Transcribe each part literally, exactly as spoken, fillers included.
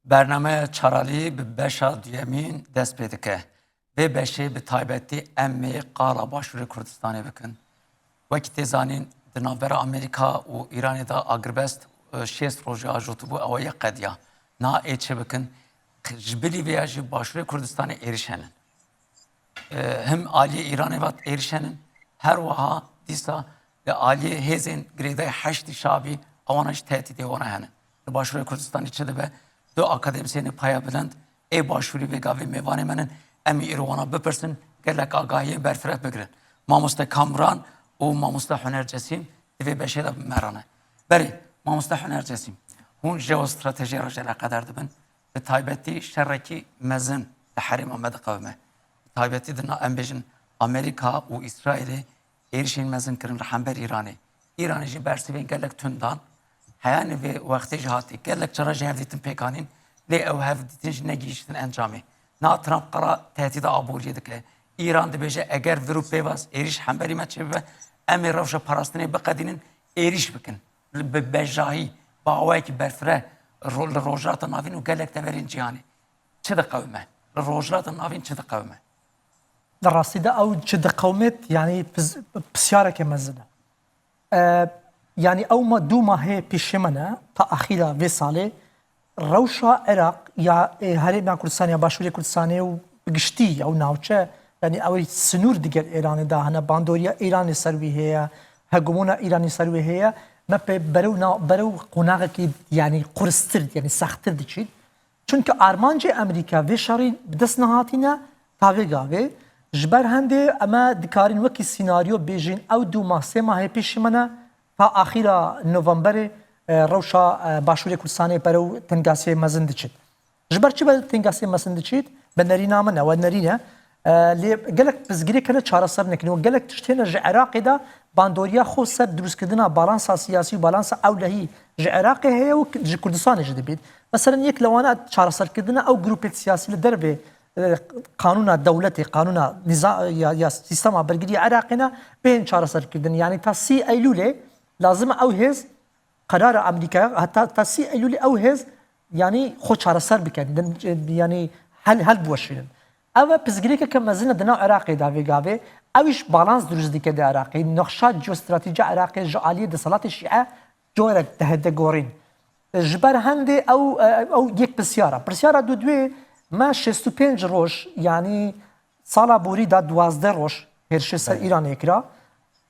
Bernameya Çaralî bi beşa duyemîn dest pê dike. Vê beşê bi taybetî em ê qala Başûrê Kurdistanê bikin. Wekî tê zanîn, di navbera Amerîka û Îranê de agirbest, e, şêst rojê ajotibû, ew yek qediya. Niha ê çi bikin? Ji bilî vê ya jî Başûrê Kurdistanê êrîş henin. E, him aliyê Îranê ve êrîş henin, her wiha dîsa li aliyê hêzên girêdayî Heşdî Şabî ewana jî tehdîdê wana hene. Li Başûrê Kurdistanê çi dibe? Du akademîsyenê payebilind ê Başûrî vê gavê mêvanê me nin. Em ê îro wana bipirsin, gelek agahiyên berfireh bigirin. Mamoste Kamran û Mamoste Huner Cesîm di vê beşê de bi me re ne. Berê, Mamoste Huner Cesîm, hûn jeostratejiya re jî eleqedar dibin. Bi taybetî şerekî mezin li herêma me diqewime. Bi taybetî di na, em bêjin, Amerîka û Îsraîlê êrişên mezin kirin li hember Îranê. Îranê jî bersivên gelek tund dan. Heyanî vê wextê jî hatî gelek cara ji hevdîtin pêk anîn, lê ew hevdîtin jî negihîştin encamê. Niha Trump qala tehdîda aboriyê dike. Îran dibêje, eger vir û pêvaz êrîş hemberî me çêbibe, em ê rewşa parastinê biqedînin, êrîş bikin. Li bi bejahî, bi awayekî berfireh ro-, li Rojhilata Navîn û gelek deverên cîhanê. Çi diqewime? Li Rojhilata Navîn çi diqewime? Di rastî de ew çi diqewimêt, yanî piz-, pisyareke mezin e. E, yanî ew ma-, du mahê pêşê me ne, ta axîra vê salê, rewşa Iraq ya, e, Herêma Kurdistanê ya Başûrê Kurdistanê û bi giştî ew navçe, yanî ew ê sinûr digel Îranê de hene, bandoriya Îranê ser wî heye, hegemona Îranê ser wî heye, me pê berew na-, berew qonaxekî, yanî qurstir, yanî sextir diçît. Çunke armancê Amerîka vê şerî bi dest nehatîne ta vê gavê. Ji ber hendê em ê dikarin wekî sînaryo bêjin, ew du mah, sê mahê pêşî me ne, ta axîra novemberê, e, rewşa, e, Başûrê Kurdistanê berew tengasiyê mezin diçit. Ji ber çi berew tengasiyê mezin diçit? Bi nerîna min e, we nerîn e. E, lê gelek pirsgirêk hene çareser nekin. Û gelek tişt hene ji Iraqê de bandoriya xwe ser dirustkirina balansa siyasî û balansa ewlehî ji Iraqê heye û ji Kurdistanê jî dibît. Meselen, yek li wana çareserkirina ew grûpê siyasî li dervê, e, qanûna dewletê, qanûna nîza-, ya, ya sîstema bergirî ya Iraqê ne, bêhên çareserkirdin. Yanî ta sî Eylûlê lazim e ew hêz, qerara Amerîkaya, heta ta sî Eylûlê ew hêz, yanî xwe çareser bikin, din, e, yanî hel, hel biweşînin. Ev e pirsgirêkeke mezin e di nav Iraqê de vê gavê. Ew îş balans dirust dike di Iraqê. Nexşa jeostratejî ya Iraqê ji aliyê desthilatê Şîe corek dihête gorîn. Ji ber hendê ew, ew yek pirsyar e. Pirsyara dudwê, me şêst û pênc roj, yanî sala borî de duwazdeh roj hêrişê ser Îranê kira.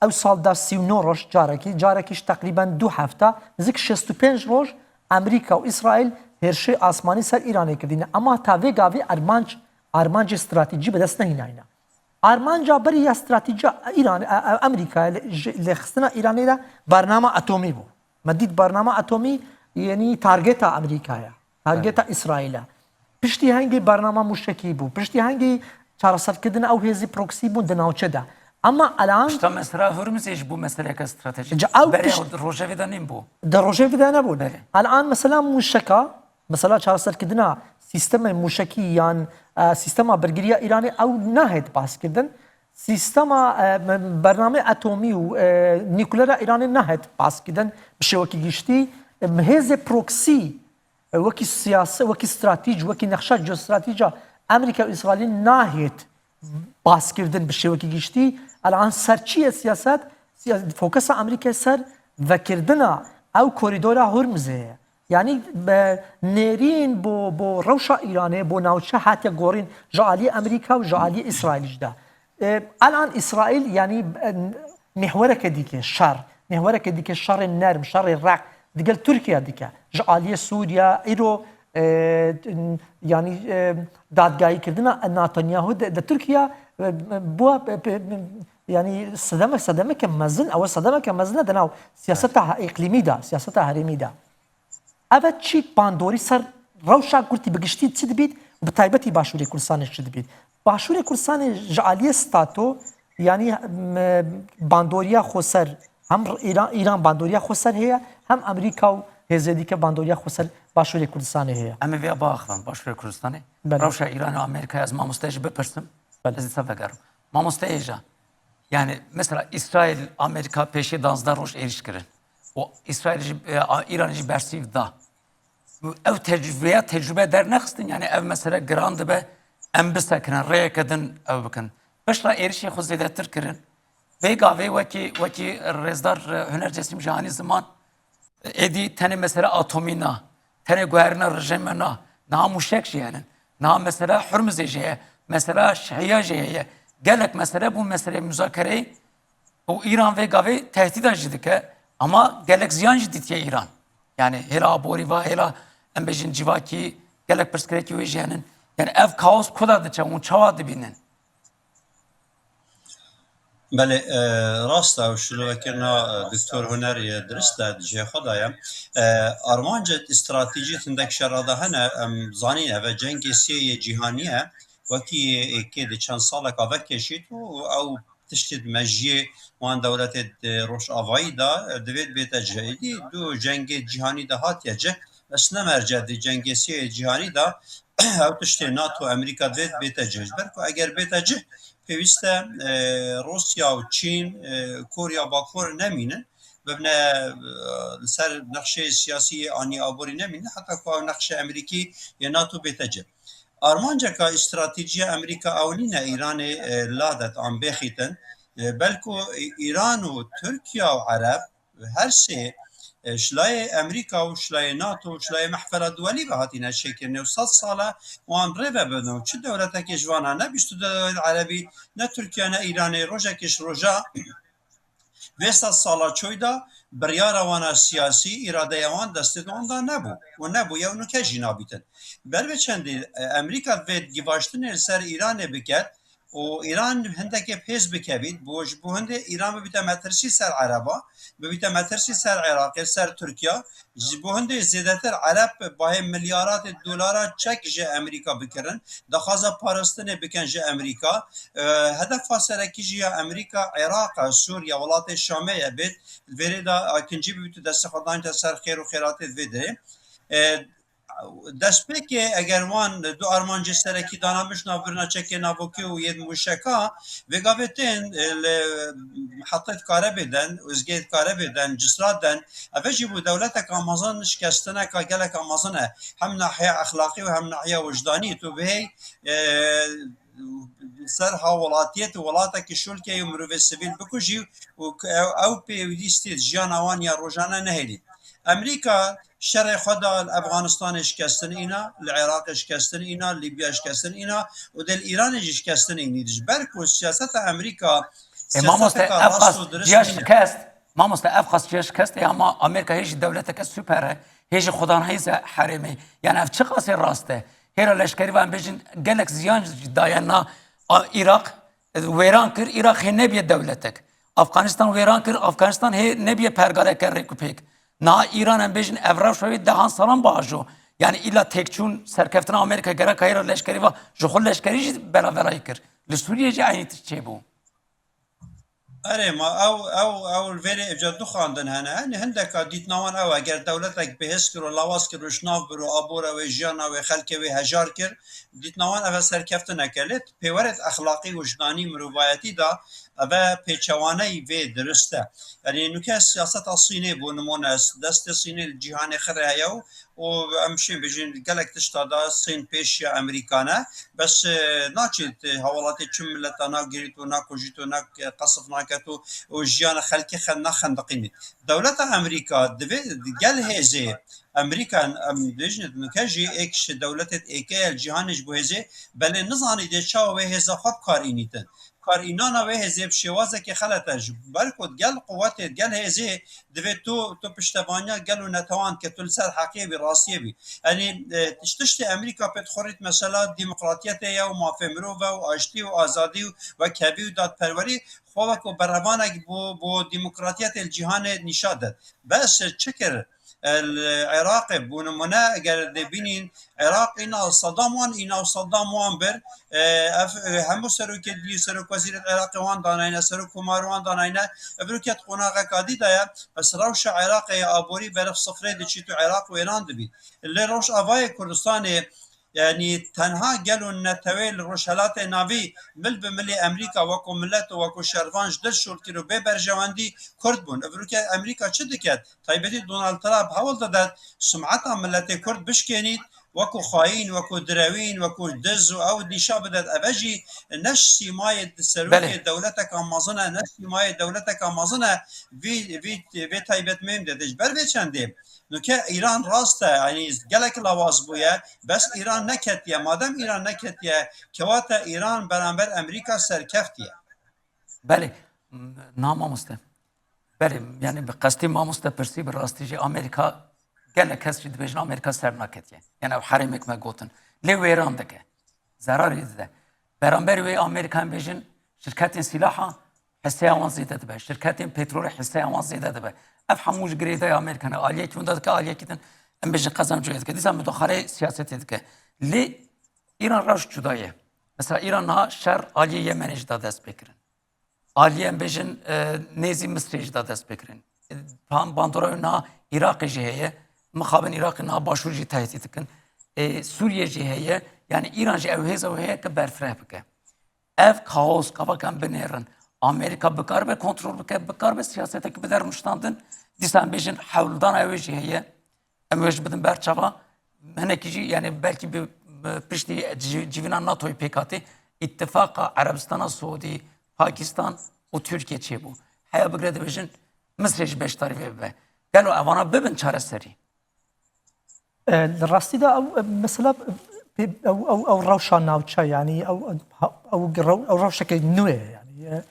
Ew sal de sî û neh roj carekî, carekî ji teqrîben du hefta, nizîk şêst û pênc roj Amerîka û Îsraîl hêrişê asmanî ser Îranê kirdîne. Ema ta vê gavê armanc, armancê stratejî bi dest nehînayne. Armanca berî ya stratejî ya Îran, e, e, Amerîkayê li, ji lêxistina Îranê de bernama atomî bû. Me dît bernama atomî, yanî targeta Amerîkayê, targeta Îsraîlê. Piştî hengî bernama mûşekî bû. Piştî hengî çareserkirina ew hêzî proxy bûn di navçe de. Ama elan Pişta mesela Hurmizê jî bû meseleyeke stratejîk. Ca ew Berê pişt- ew di rojevê de nîn bû. Di rojevê de nebûn. Belê. Elan mesela mûşeka, mesela çareserkirina sîstemê mûşekî yan, e, sîstema birgiriya Îranê ew nahêt baskirdin. Sîstema, e, me-, bernamê atomî û, e, nukleera Îranê nahêt baskirdin bi şêwekî giştî. E, hêzê proxy, e, wekî siyase-, wekî stratîj, wekî nexşa jeostratîja Amerîka û Îsraîlê nahêt baskirdin bi şêwekî giştî. Elan ser çi ye siyaset? Siya-, fokusa Amerîkayê ser vekirina ew korîdora Hurmizê ye. Yanî bi nêrîn bo, bo rewşa Îranê, bo navçe hatiye gorîn ji aliyê Amerîka û ji aliyê Îsraîl jî de. E, elan Îsraîl, yanî, e, mihwereke dike şer, mihwereke dike şerê nerm, şerê req digel Tirkiye dike. Ji aliyê Sûriye, îro, e, yanî, e, dadgahîkirina Netanyahu di, di Tirkiye, e, bû, e, e, yanî sedeme, sedemeke mezin, ew sedemeke mezin e di nav siyaseta îqlîmî de, siyaseta herêmî de. Ev e çi bandorî ser rewşa gurtî bi giştî çi dibît û bi taybetî Başûrê Kurdistanê çi dibît? Başûrê Kurdistanê ji aliyê stato, yanî, m-, bandoriya xwe ser, hem Îran, Îran bandoriya xwe ser heye, hem Amerîka û hêzê dîke bandoriya xwe ser Başûrê Kurdistanê heye. Em ê vêya biaxivin Başûrê Kurdistanê. Belê. Rewşa Îran û Amerîkayê ez mamoste jî bipirsim. Belê. Ez dîsa vegerim. Mamoste hêja. Yani mesela Îsraîl, Amerîka pêşê danzdeh roj êrîş kirin. Û Îsraîl jî, e, a, Îran jî bersîv da. ew tecrûbeya tecrûbe dernexistin, yani ev mesele giran dibe, em bisekinin, rêyeke din ew bikin. Pişta êrişê xwe zêdetir kirin. Vê gavê wekî, wekî rêzdar, e, Huner Cesîm ji hanî ziman, êdî tenê mesele atomî na, tenê guherîna rejîme na, niha mûşek jî henin. Niha mesela Hurmizê jî heye, mesela Şihiya jî heye. Gelek mesele bû meseleyê muzakereyê û Îran vê gavê tehdîda jî dike, ama gelek ziyan jî dîtiye Îran. Yani hêla aborî va, hêla em bêjin civakî, gelek pirsgirêkî wê jî henin. Yani ev kaos ku da diçe, hûn çawa dibînin? Belê, e, rast e, ew şilovekirina, e, Doktor Huner yê dirist e, di cihê xwe de ye. E, armanca stratejî hindek şera de hene, em zanîn, ev e cengê sê yê cîhanî ye. Wekî êkê di çend saleka vekişît û ew tiştê di mejiyê wan dewletê di Rojavayî de, e, divêt bête cih. Êdî du cengê cîhanî de hatiye cih. Bes ne merce di cengê sê yê cîhanî de ew tiştê NATO, Amerîka divêt bête cih. Ji ber ku eger bête cih, pêwîst e, e, Rûsya û Çîn, e, Korya Bakur nemînin, bibine, e, li ser nexşeyê siyasî yê anî aborî nemînin, heta ku ew nexşe Amerîkî yê NATO bête cih. Armanceka stratejiya Amerîka ew nîne Îranê, e, ladet an bêxîtin. E, belku Îran û Tirkiye û Ereb, her sê, e, ji layê Amerîka û ji layê NATO û ji layê mehfela duwelî ve hatine çêkirinê û sed sal e wan rê ve bidin û çi dewletekê ji wana ne bîst û du dewlet erebî, ne Tirkiye, ne Îranê, rojekê ji roja vê sed sala çoy de biryara wana siyasî, îradeya wan destê wan de nebû û nebûye û nuke jî nabîtin. Ber vê çendî, e, Amerîka divê givaştinê li ser Îranê biket, û Îran hindekê pêz bikevît, bo, ji bo hindê Îran bibîte metirsî ser Ereba, bibîte metirsî ser Iraqê, ser Tirkiye, ji bo hindê zêdetir Ereb bahê milyaratê dolara çek ji Amerîka bikirin, daxwaza parastinê bikin ji Amerîka. E, hedefa serekî jî ya Amerîka Iraq e, Sûriye, welatê Şamê ye bêt, vêrê de akincî bibît û destê xwe danîte ser xêr û xêratê divê dirê. E, Destpêkê eger wan du armancê serekî dana min ji nav birina çekê navokî û yê mûşeka, vê gavê tên, e, li mihetê karebê den, ûzgê karebê den, cisra den, eve jî bû dewleteka mezin, şikestineka geleka mezin e. Hem nahiya exlaqî û hem nahiya wijdanî. Tu bihêy, e, ser hawwelatiyet û welatekî şûlkeyê û mirovê sivîl bikujî û ew, ew pêwîstî jiyana wan ya rojane nehêlî. Amerîka şerê xwe da li Efganistanê şikestin îna, li Iraqê şikestin îna, li Lîbya şikestin îna û dê li Îranê jî şikestin înî. Ji ber ku siyaseta Amerîka Ê, mamoste, siyaseta ev rast qas û dirist ciya nîne. Şikest, mamoste, ev qas ciya şikest e, ama Amerîka hê jî dewleteke super e, hê jî xudan hêz e herêmê. Yani ev çi qasê rast e? Hêra leşkerî ve em bêjin gelek ziyan jî daye na, a, Iraq, e, wêran kir, Iraq hê nebiye dewletek. Afganistan wêran kir, Afganistan hê nebiye pergaleke rêk û pêk. Niha Îran em bêjin ev rewşa wê dehan salan bajo. Yani îla têkçûn serkeftina Amerîka gereka hêra leşkerî va ji xwe leşkerî jî belaverayî kir. Li Sûriyê jî eynî tişt çêbû. Erê ma ew, ew, ew li vêrê evca du xandin hene. Hani hindeka dîtina wan ew e, eger dewletek bihêz kir û lawaz kir û ji nav bir û abora wê, jiyana wê, xelkê wê hejar kir, dîtina wan ev e serkeftineke. Lê pêwerêt exlaqî, wijdanî, mirovayetî de eve pêçewaneyî vê dirist e. Yanî nuke siyaseta Sînê bo nimûne, destê Sînê li cîhanê xirê heye û û em şên bêjin gelek tişta da Sîn pêşiya Amerîka ne. Bes, e, naçît, e, hewalatê çi mileta nagirît û nakujît û nak-, qesif naket û, û jiyana xelkê xen-, naxendiqînît. Dewleta Amerîka divê gel hêzê Amerîka, em bêjin nuke jî êk ji dewletê êkê ye li cîhanê ji bo hêzê, belê nizanî dê çawa wê hêza xwe bi kar înîtin. Karînana wê hêzê bi şêwazekê xelet e. Ji ber ku gel quwetê, gel hêzê divê tu, tu piştevaniya gel û netewan ke tu li ser heqiyê bî, rastiyê bî. Yanî, e, tişt-, tiştê Amerîka pê dixurît mesela demokratiyetê ye û mafê mirov e û aştî û azadî û wekhevî û dadperwerî xwe weko berevanek bo, bo demokratiyetê li cîhanê nîşa de. Bes çi kir? E, li Iraqê, bo nimûne, eger dê bînîn, Iraq îna Saddam wan îna û Saddam wan bir, e, ev, e, hemû serokê dî, serok wezîrê Iraqê wan danayne, serok komar wan danayne, ev rûket qonaxeka dî daye, bes rewşa Iraqê ya aborî berif sifrê diçît û Iraq wêran dibî. Lê Rojavayê Kurdistanê, Yanî tenha gelo netewê li Rojhelatê Navî mil bi milê Amerîka wekû milet û wekû şervan ji dil şûl kir û bê berjewendî Kurd bûn. Evroke Amerîka çi diket? Taybetî Donald Trump hewl didet sumeta miletê Kurd bişkênît, wekû xayîn, wekû direwîn, wekû diz û ew nîşa bidet. Eve jî ne ji sîmayê serokê Belê. dewleteka mezin e, ne ji sîmayê dewleteka mezin e, vî, vî, vê taybetmeyên de. Ji ber vê çendê, nuke Îran rast e, yanî gelek lawaz bûye, bes Îran neketiye. Madem Îran neketiye, kewate Îran beramber Amerîka serkeftiye. Belê, m-, na mamoste. Belê, yani bi qestî mamoste pirsî, bi rastî jî Amerîka, gelek kes jî dibêjin Amerîka ser naketiye. Yani ew herêmek me gotin. Lê wêran dike. Zerarê dide. Beramberî wê Amerîka em bêjin şirketên sîlaha hisseya wan zêde dibe. Şirketên petrolê hisseya wan zêde dibe. Ev hemû ji girêdayê Amerîka ne. Aliyekî winda dike, aliyekî din em bêjin qezenco dike. Dîsa mudaxaleyê siyasetê dike. Lê Îran rewş cuda ye. Mesela Îran niha şer aliyê Yemenê jî da dest pê kirin. Aliyê em bêjin, e, nêzî Misrê jî da dest pê kirin. E, pan-, bandora wê niha Iraqê jî heye. Mixabin Iraqê niha başûr jî tehdît dikin. E, Sûriye jî heye. Yani Îran jî ew hêza wê heye ki berfireh bike. Ev kaos, kavak em binêrin. Amerîka bikaribe kontrol bike, bikaribe siyasetek bide rûniştandin. Dîsa em bêjin hewldana wê jî heye. Em wê ji bidin ber çava. Hinekî jî, yani belkî bi, bi piştî ci-, civîna NATOyê pêk hatî, îtifaqa Erebistana Siûdî, Pakistan û Tirkiye çêbû. Heya bigire dibêjin Misrê jî beşdarî vê bibe. Gelo evana bibin çareserî? E, li rastî de ew, e, mesela, e, ew, ew, ew rewşa navçe, yanî ew, ew, ew, ew rewşeke nû ye, yanî, e,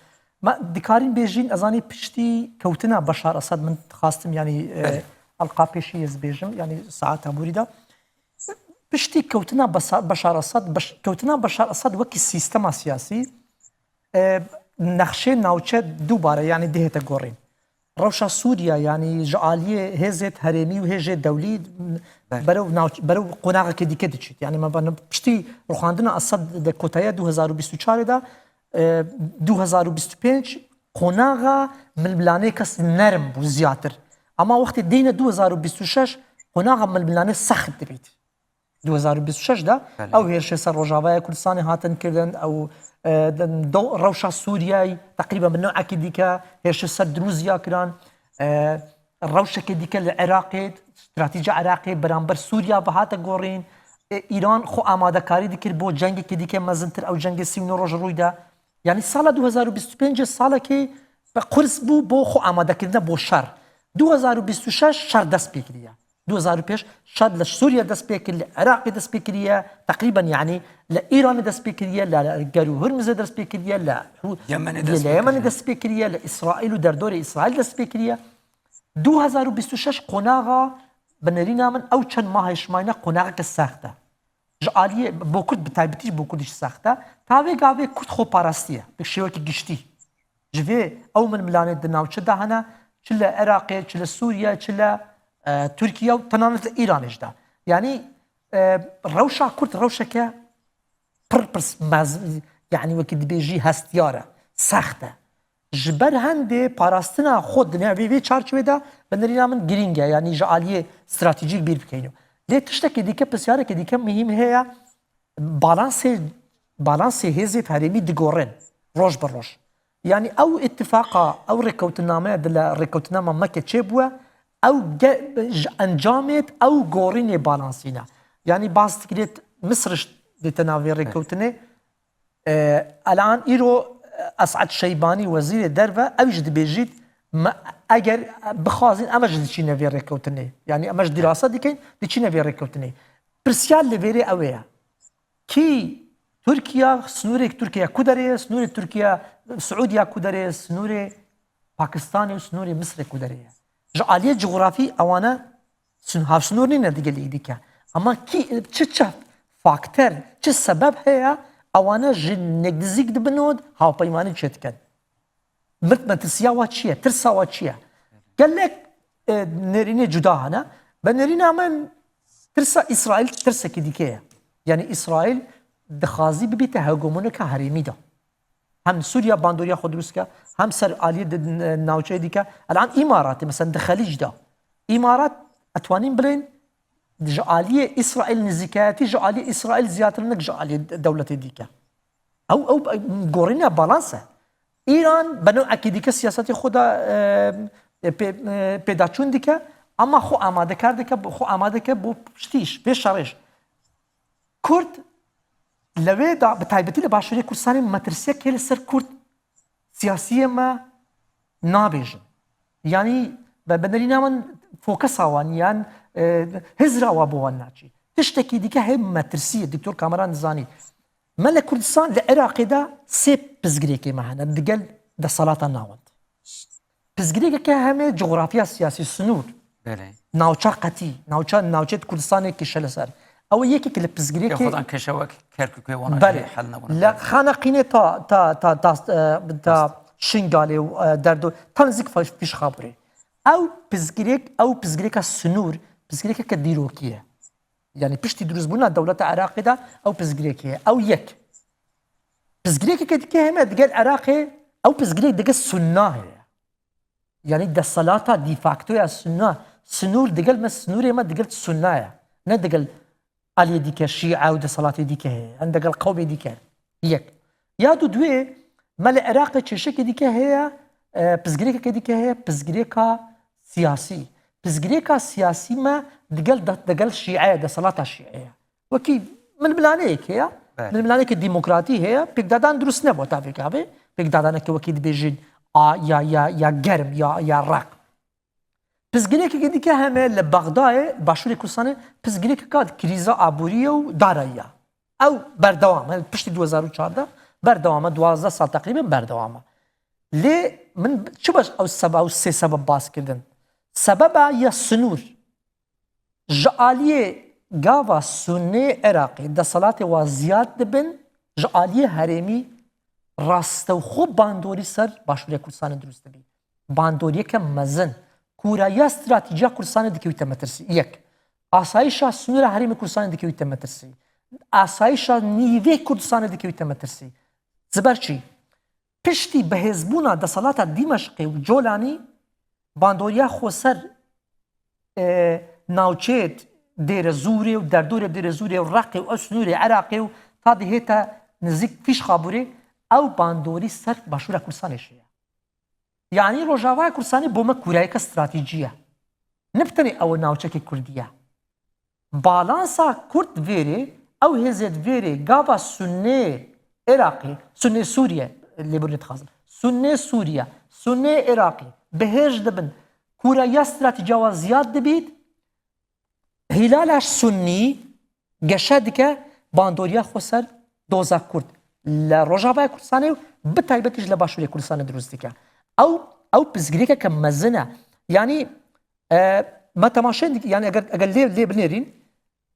me dikarîn bêjîn, ez zanî piştî kewtina Beşar Esad, min dixwastim, yanî, e, Belê. elqa pêşî ez bêjim, yanî saeta borî de. Piştî kewtina Besa-, Beşar Esad, Beş-, kewtina Beşar Esad wekî sîstema siyasî, e, nexşê navçe dubare, yanî dihête gorîn. Rewşa Sûriye, yanî ji aliyê hêzêt herêmî û hêjê dewlî Belê. berew navç-, berew qonaxekê dike diçît. Yanî me van piştî rûxandina Esad de kotaya du hezar û bîst û çarê de, e, du hezar û bîst û pênc qonaxa milmilanê kes nerm bû ziyatir. Ama wextê deyne du hezar û bîst û şeş qonaxa milmilanê sext dibît. Du hezar û bîst û şeş de Belê. ew hêrişê ser Rojavaya Kurdistanê hatin kirin, ew, e, din do-, rewşa Sûriyeyê teqrîben bi newekî dike hêrişê ser Drûzya kirin, e, rewşekê dike li Iraqê, stratejîya Iraqê beramber Sûriya ve hate gorîn, e, Îran xwe amadekarî dikir bo cengekê dike mezintir, ew cengê sî û neh roj rûyda. Yanî sala du hezar û bîst û pêncê salekê bi qurs bû bo xwe amadekirine bo şer. Du hezar û bîst û şeş şer dest pê kiriye. Du hezar û pênc şer li Sûriye dest pê kir, li Iraqê dest pê kiriye, teqrîben, yanî li Îranê dest pê kiriye, li Ger û Hurmizê dest pê kiriye, li Hû-, Yemenê li dest pê Yemenê kiriye. dest pê kiriye, li Îsraîl û derdorê Îsraîl dest pê kiriye. Du hezar û bîst û şeş qonaxa bi nerîna min ew çend mahê şimayne qonaxeke sext e. Ji aliyê bo Kurd, bi taybetî ji bo Kurd jî sext e. Ta vê gavê Kurd xwe parastiye bi şêwekî giştî. Ji vê ew milmilanê di navçe de hene, çi li Iraqê, çi li Sûriye, çi li, e, Tirkiye û tenanî li Îranê jî de. Yanî, e, rewşa Kurd rewşeke pir, pir mez-, yanî wekî dibêjî hestiyar e, sext e. Ji ber hendê parastina xwe di navê vê çarçovê de bi nerîna min girîng e, yanî ji aliyê stratejîk bîr bikeyno. Lê tiştekê dîke, pirsyareke dîke muhîm heye, balansê, balansê hêzê herêmî digorin roj bi roj. Yanî ew îtifaqa, ew rêkewtinnameya di le rêkewtinama Meke çêbûye, ew ge-, ji encamêt ew gorînê balansîne. Yanî bas dikirêt Misir jî dête navê rêkewtinê. E, elan îro, e, Esad Şeybanî wezîrê derve, ew jî dibêjît, me, eger bixwazîn, em jî diçîne vê rêkewtinê. Yanî em jî dirasa dikeyn, diçîne vê rêkewtinê. Pirsyar li vêrê ew ê ye. Kî Tirkiye, sînorê Tirkiye ku derê ye, sînorê Tirkiye, Siûdiya ku derê ye, sînorê Pakistanê û sînorê Misirê ku derê ye. Ji aliyê cografî ewane sin-, hevsînor nîne digel yek dîke. Ama kî, çi çi faktor, çi sebeb heye, ewane ji nêkdizîk dibin û hawpeymanî çêdikin. Mit-, metirsiya wa çi ye? Tirsa wa çi ye? Gelek, e, nerînê cuda hene. Bi nerîna min tirsa Îsraîl tirsekî dîke ye. Yanî Îsraîl dixwazî bibîte hegemoneka herêmî de. Hem Sûriya bandoriya xwe dirust ke, hem ser aliyê di, n-, navçeyê dîke. Elan Îmaratê, mesela di Xelîc de. Îmarat, etwanîn bilên, Ji aliyê Îsraîl nizîkayetî, ji aliyê Îsraîl ziyadtir nik ji aliyê dewletê dîke. Ew, ew gorîna balans e. Îran bi newekî dîke siyasetê xwe de, e, e, pê-, e, pêdaçûn dike, ama xwe amadekar dike, xwe amade dike bo piştîş, pê şerêş. Kurd li wê de, bi taybetî li Başûrê Kurdistanê metirsiyek heye li ser Kurd siyasiyê me nabêjin. Yanî bi, bi nerîna min fokusa wan yan, e, hizra wa bo wan naçî. Tiştekî dîke heye metirsiyê, Doktor Kameran dizanî. Me li Kurdistan, li Iraqê de sê pirsgirêkê me hene, digel desalata navend. Pirsgirêkeke heme coğrafya siyasî, sinûr. Belê. Navça qetî, navça, navçeyê Kurdistanê kişe li ser. Ew yekek li pirsgirêkê. Ya xwedan keşe wek Kerkûkê wana Belê. Jî hel nebûne. Li Xaneqînê ta, ta, ta, ta, e, ta Şingalê û, e, Derdo, ta nizîk Fîş-, Fîşxabûrê. Ew pirsgirêk, ew pirsgirêka sinûr, pirsgirêkeke dîrokî ye. Yanî piştî dirûstbûna dewleta Iraqê de ew pirsgirêk heye. Ew yek. Pirsgirêkeke dike heme digel Iraqê, ew pirsgirêk digel Sunna heye. Yanî desalata de facto ya Sunna, sinûr digel me, sinûrê me digel Sunna ye. Ne digel aliyê dike, Şîe û desalatê dike heye. Em digel qewmê dike. Yek. Ya du duê, me li Iraqê kêşeke dike heye, e, pirsgirêkeke dike heye, pirsgirêka siyasî. Pirsgirêka siyasî me digel de-, digel Şîe ye, desalata Şîe ye. Wekî milmilaneyek heye, Belê. Milmilaneyeke demokratî heye, pêkdadan dirust nebû tevî gavê, pêkdadaneke wekî dibêjin a, ya, ya, ya germ, ya, ya req. Pirsgirêkeke dike heme li Bexdayê, Başûrê Kurdistanê, pirsgirêkeka krîza aborî ye û darayî ye. Ew berdewam e, piştî du hezar û çardeh berdewam e, duwazdeh sal teqrîben berdewam e. Lê min çi baş ew seba û sê sebeb bas kirdin? Sebeba ya sinûr. Ji aliyê gava Sunnê Iraqê desalatê wa ziyad dibin, ji aliyê herêmî rastewxo bandorî ser Başûrê Kurdistanê dirust dibî. Bandoriyeke mezin. Kûraya stratîciya Kurdistanê dikewîte metirsî. Yek. Asayîşa sinûra herêmê Kurdistanê dikewîte metirsî. Asayîşa nîvê Kurdistanê dikewîte metirsî. Ji ber çi? Piştî bihêzbûna desalata Dîmeşqê û Colanî bandoriya xweser, e, navçeyê Dêrezûrê û derdorê Dêrezûrê û Reqê û ew sinûrê Iraqê û ta dihête nizîk Fîşxabûrê ew bandorî ser Başûra Kurdistanê şiye. Yanî Rojavaya Kurdistanê bo me kûrayeke stratejî ye. Ne bi tenê ew navçekê Kurdî ye. Balansa Kurd vêrê, ew hêzê di vêrê gava Sunnê Iraqê, Sunnê Sûriye, lêborînê dixwazim. Sunnê Sûriye, Sunnê Iraqê, bihêz dibin, kûraya stratîciya wa ziyad dibît, Hîlala Sunnî geşe dike bandoriya xwe ser doza Kurd. Li Rojavaya Kurdistanê û bi taybetî jî li Başûrê Kurdistanê dirust dike. Ew, ew pirsgirêkeke mezin e. Yanî, e, me temaşe dik-, yanî eger, eger lê, lê binêrîn,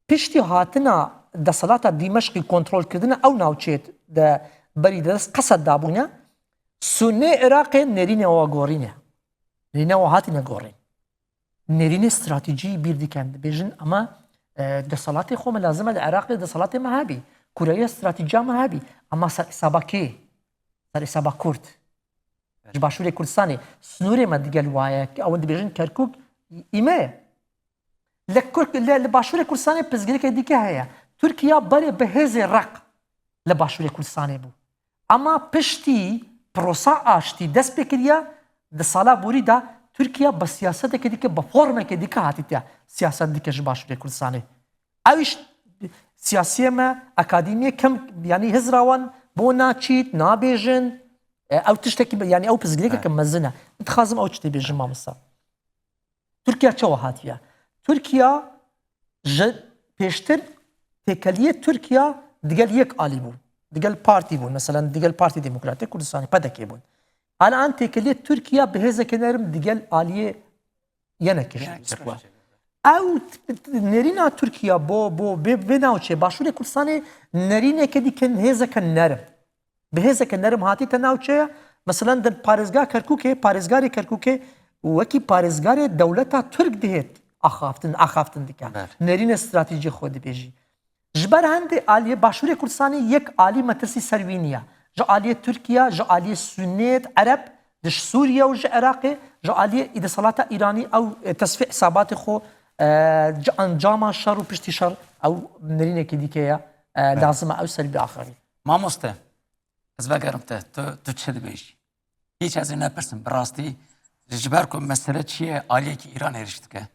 piştî hatina desalata Dîmeşqî kontrolkirina ew navçeyê de berî dest Qesed dabûne, Sunnê Iraqê nêrînê wa gorîne. Nêrînê wa hatine gorîn. Nêrînê stratejî bîr dikin, dibêjin, ama, e, desalatê xwe me lazim e, li Iraqê desalatê me hebî, kûraya stratejî me hebî, ama ser hesaba kê? Ser hesaba Kurd. Ji Başûrê Kurdistanê, sinûrê me digel wa ye, ew dibêjin Kerkûk î me ye. Li Kurd, li, li Başûrê Kurdistanê pirsgirêkê dike heye. Tirkiye berê bi hêzê req li Başûrê Kurdistanê bû. Ama piştî prosa aştî dest pê kiriye, di sala borî de Tirkiye bi siyaseteke dike, bi formeke dike hatîtiye siyaset dike ji Başûrê Kurdistanê. Ew îş siyasiyê me, akademiyê kem, yanî hizra wan bo naçît, nabêjin. E, ew tiştekî, yanî ew pirsgirêkeke mezin e. Dixwazim ew tiştê bêjim, mamosta. Tirkiye çawa hatiye? Tirkiye ji pêştir têkeliyê Tirkiye digel yek alî bû. Digel partî bûn. Mesela digel Partî Demokratîk Kurdistanê, P D K bûn. Alan têkeliyê Tirkiye bi hêzeke nerm digel aliyê yenekê jî bû. Ew t-, t-, nerîna Tirkiye bo, bo vê, vê navçeyê Başûrê Kurdistanê nerîneke dike hêzeke nerm. Bi hêzeke nerm hatîte navçeye. Mesela di parêzgeha Kerkûkê, parêzgarê Kerkûkê wekî parêzgarê dewleta Tirk dihêt axaftin, axaftin dike. Ber. Nerînê stratejî xwe dibêjî. Ji ber hindê aliyê Başûrê Kurdistanê yek alî metirsî ser wî niye. Ji aliyê Tirkiye, ji aliyê Sunnêt, Ereb, di ji Sûriye û ji Iraqê, ji aliyê îdesalata Îranî ew, e, tesfî hesabatê xwe E, ca-, encama şer û piştî şer ew nirînekî dîke ye. E, lazim e ew ser biaxivî. Mamoste, ez vegerim te, tu, tu çi dibêjî? Hiç ez ê nepirsim, bi rastî ji ber ku mesele çi ye, aliyekî Îran êrîş dike.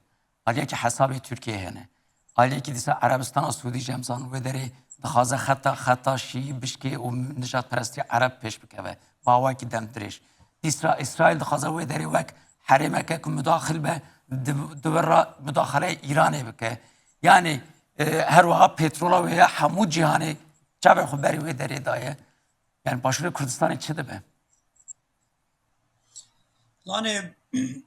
Aliyekî hesabê Tirkiyeyê hene. Aliyekî dîsa Erebistana Sûdî jî em zanin wê derê dixwaze xeta, xeta şîî bişkê û nijadperestiya Ereb pêş bikeve. Bi awayekî demdirêj. Dîsa Îsraîl dixwaze wê derê wek herêmeke ku mudaxil be, di, di wir re mudaxileyê Îranê bike. Yanî, e, her wiha petrola wê ya hemû cîhanê çavê xwe berî wê derê daye. Yani Başûrê Kurdistanê çi dibe? Zanê,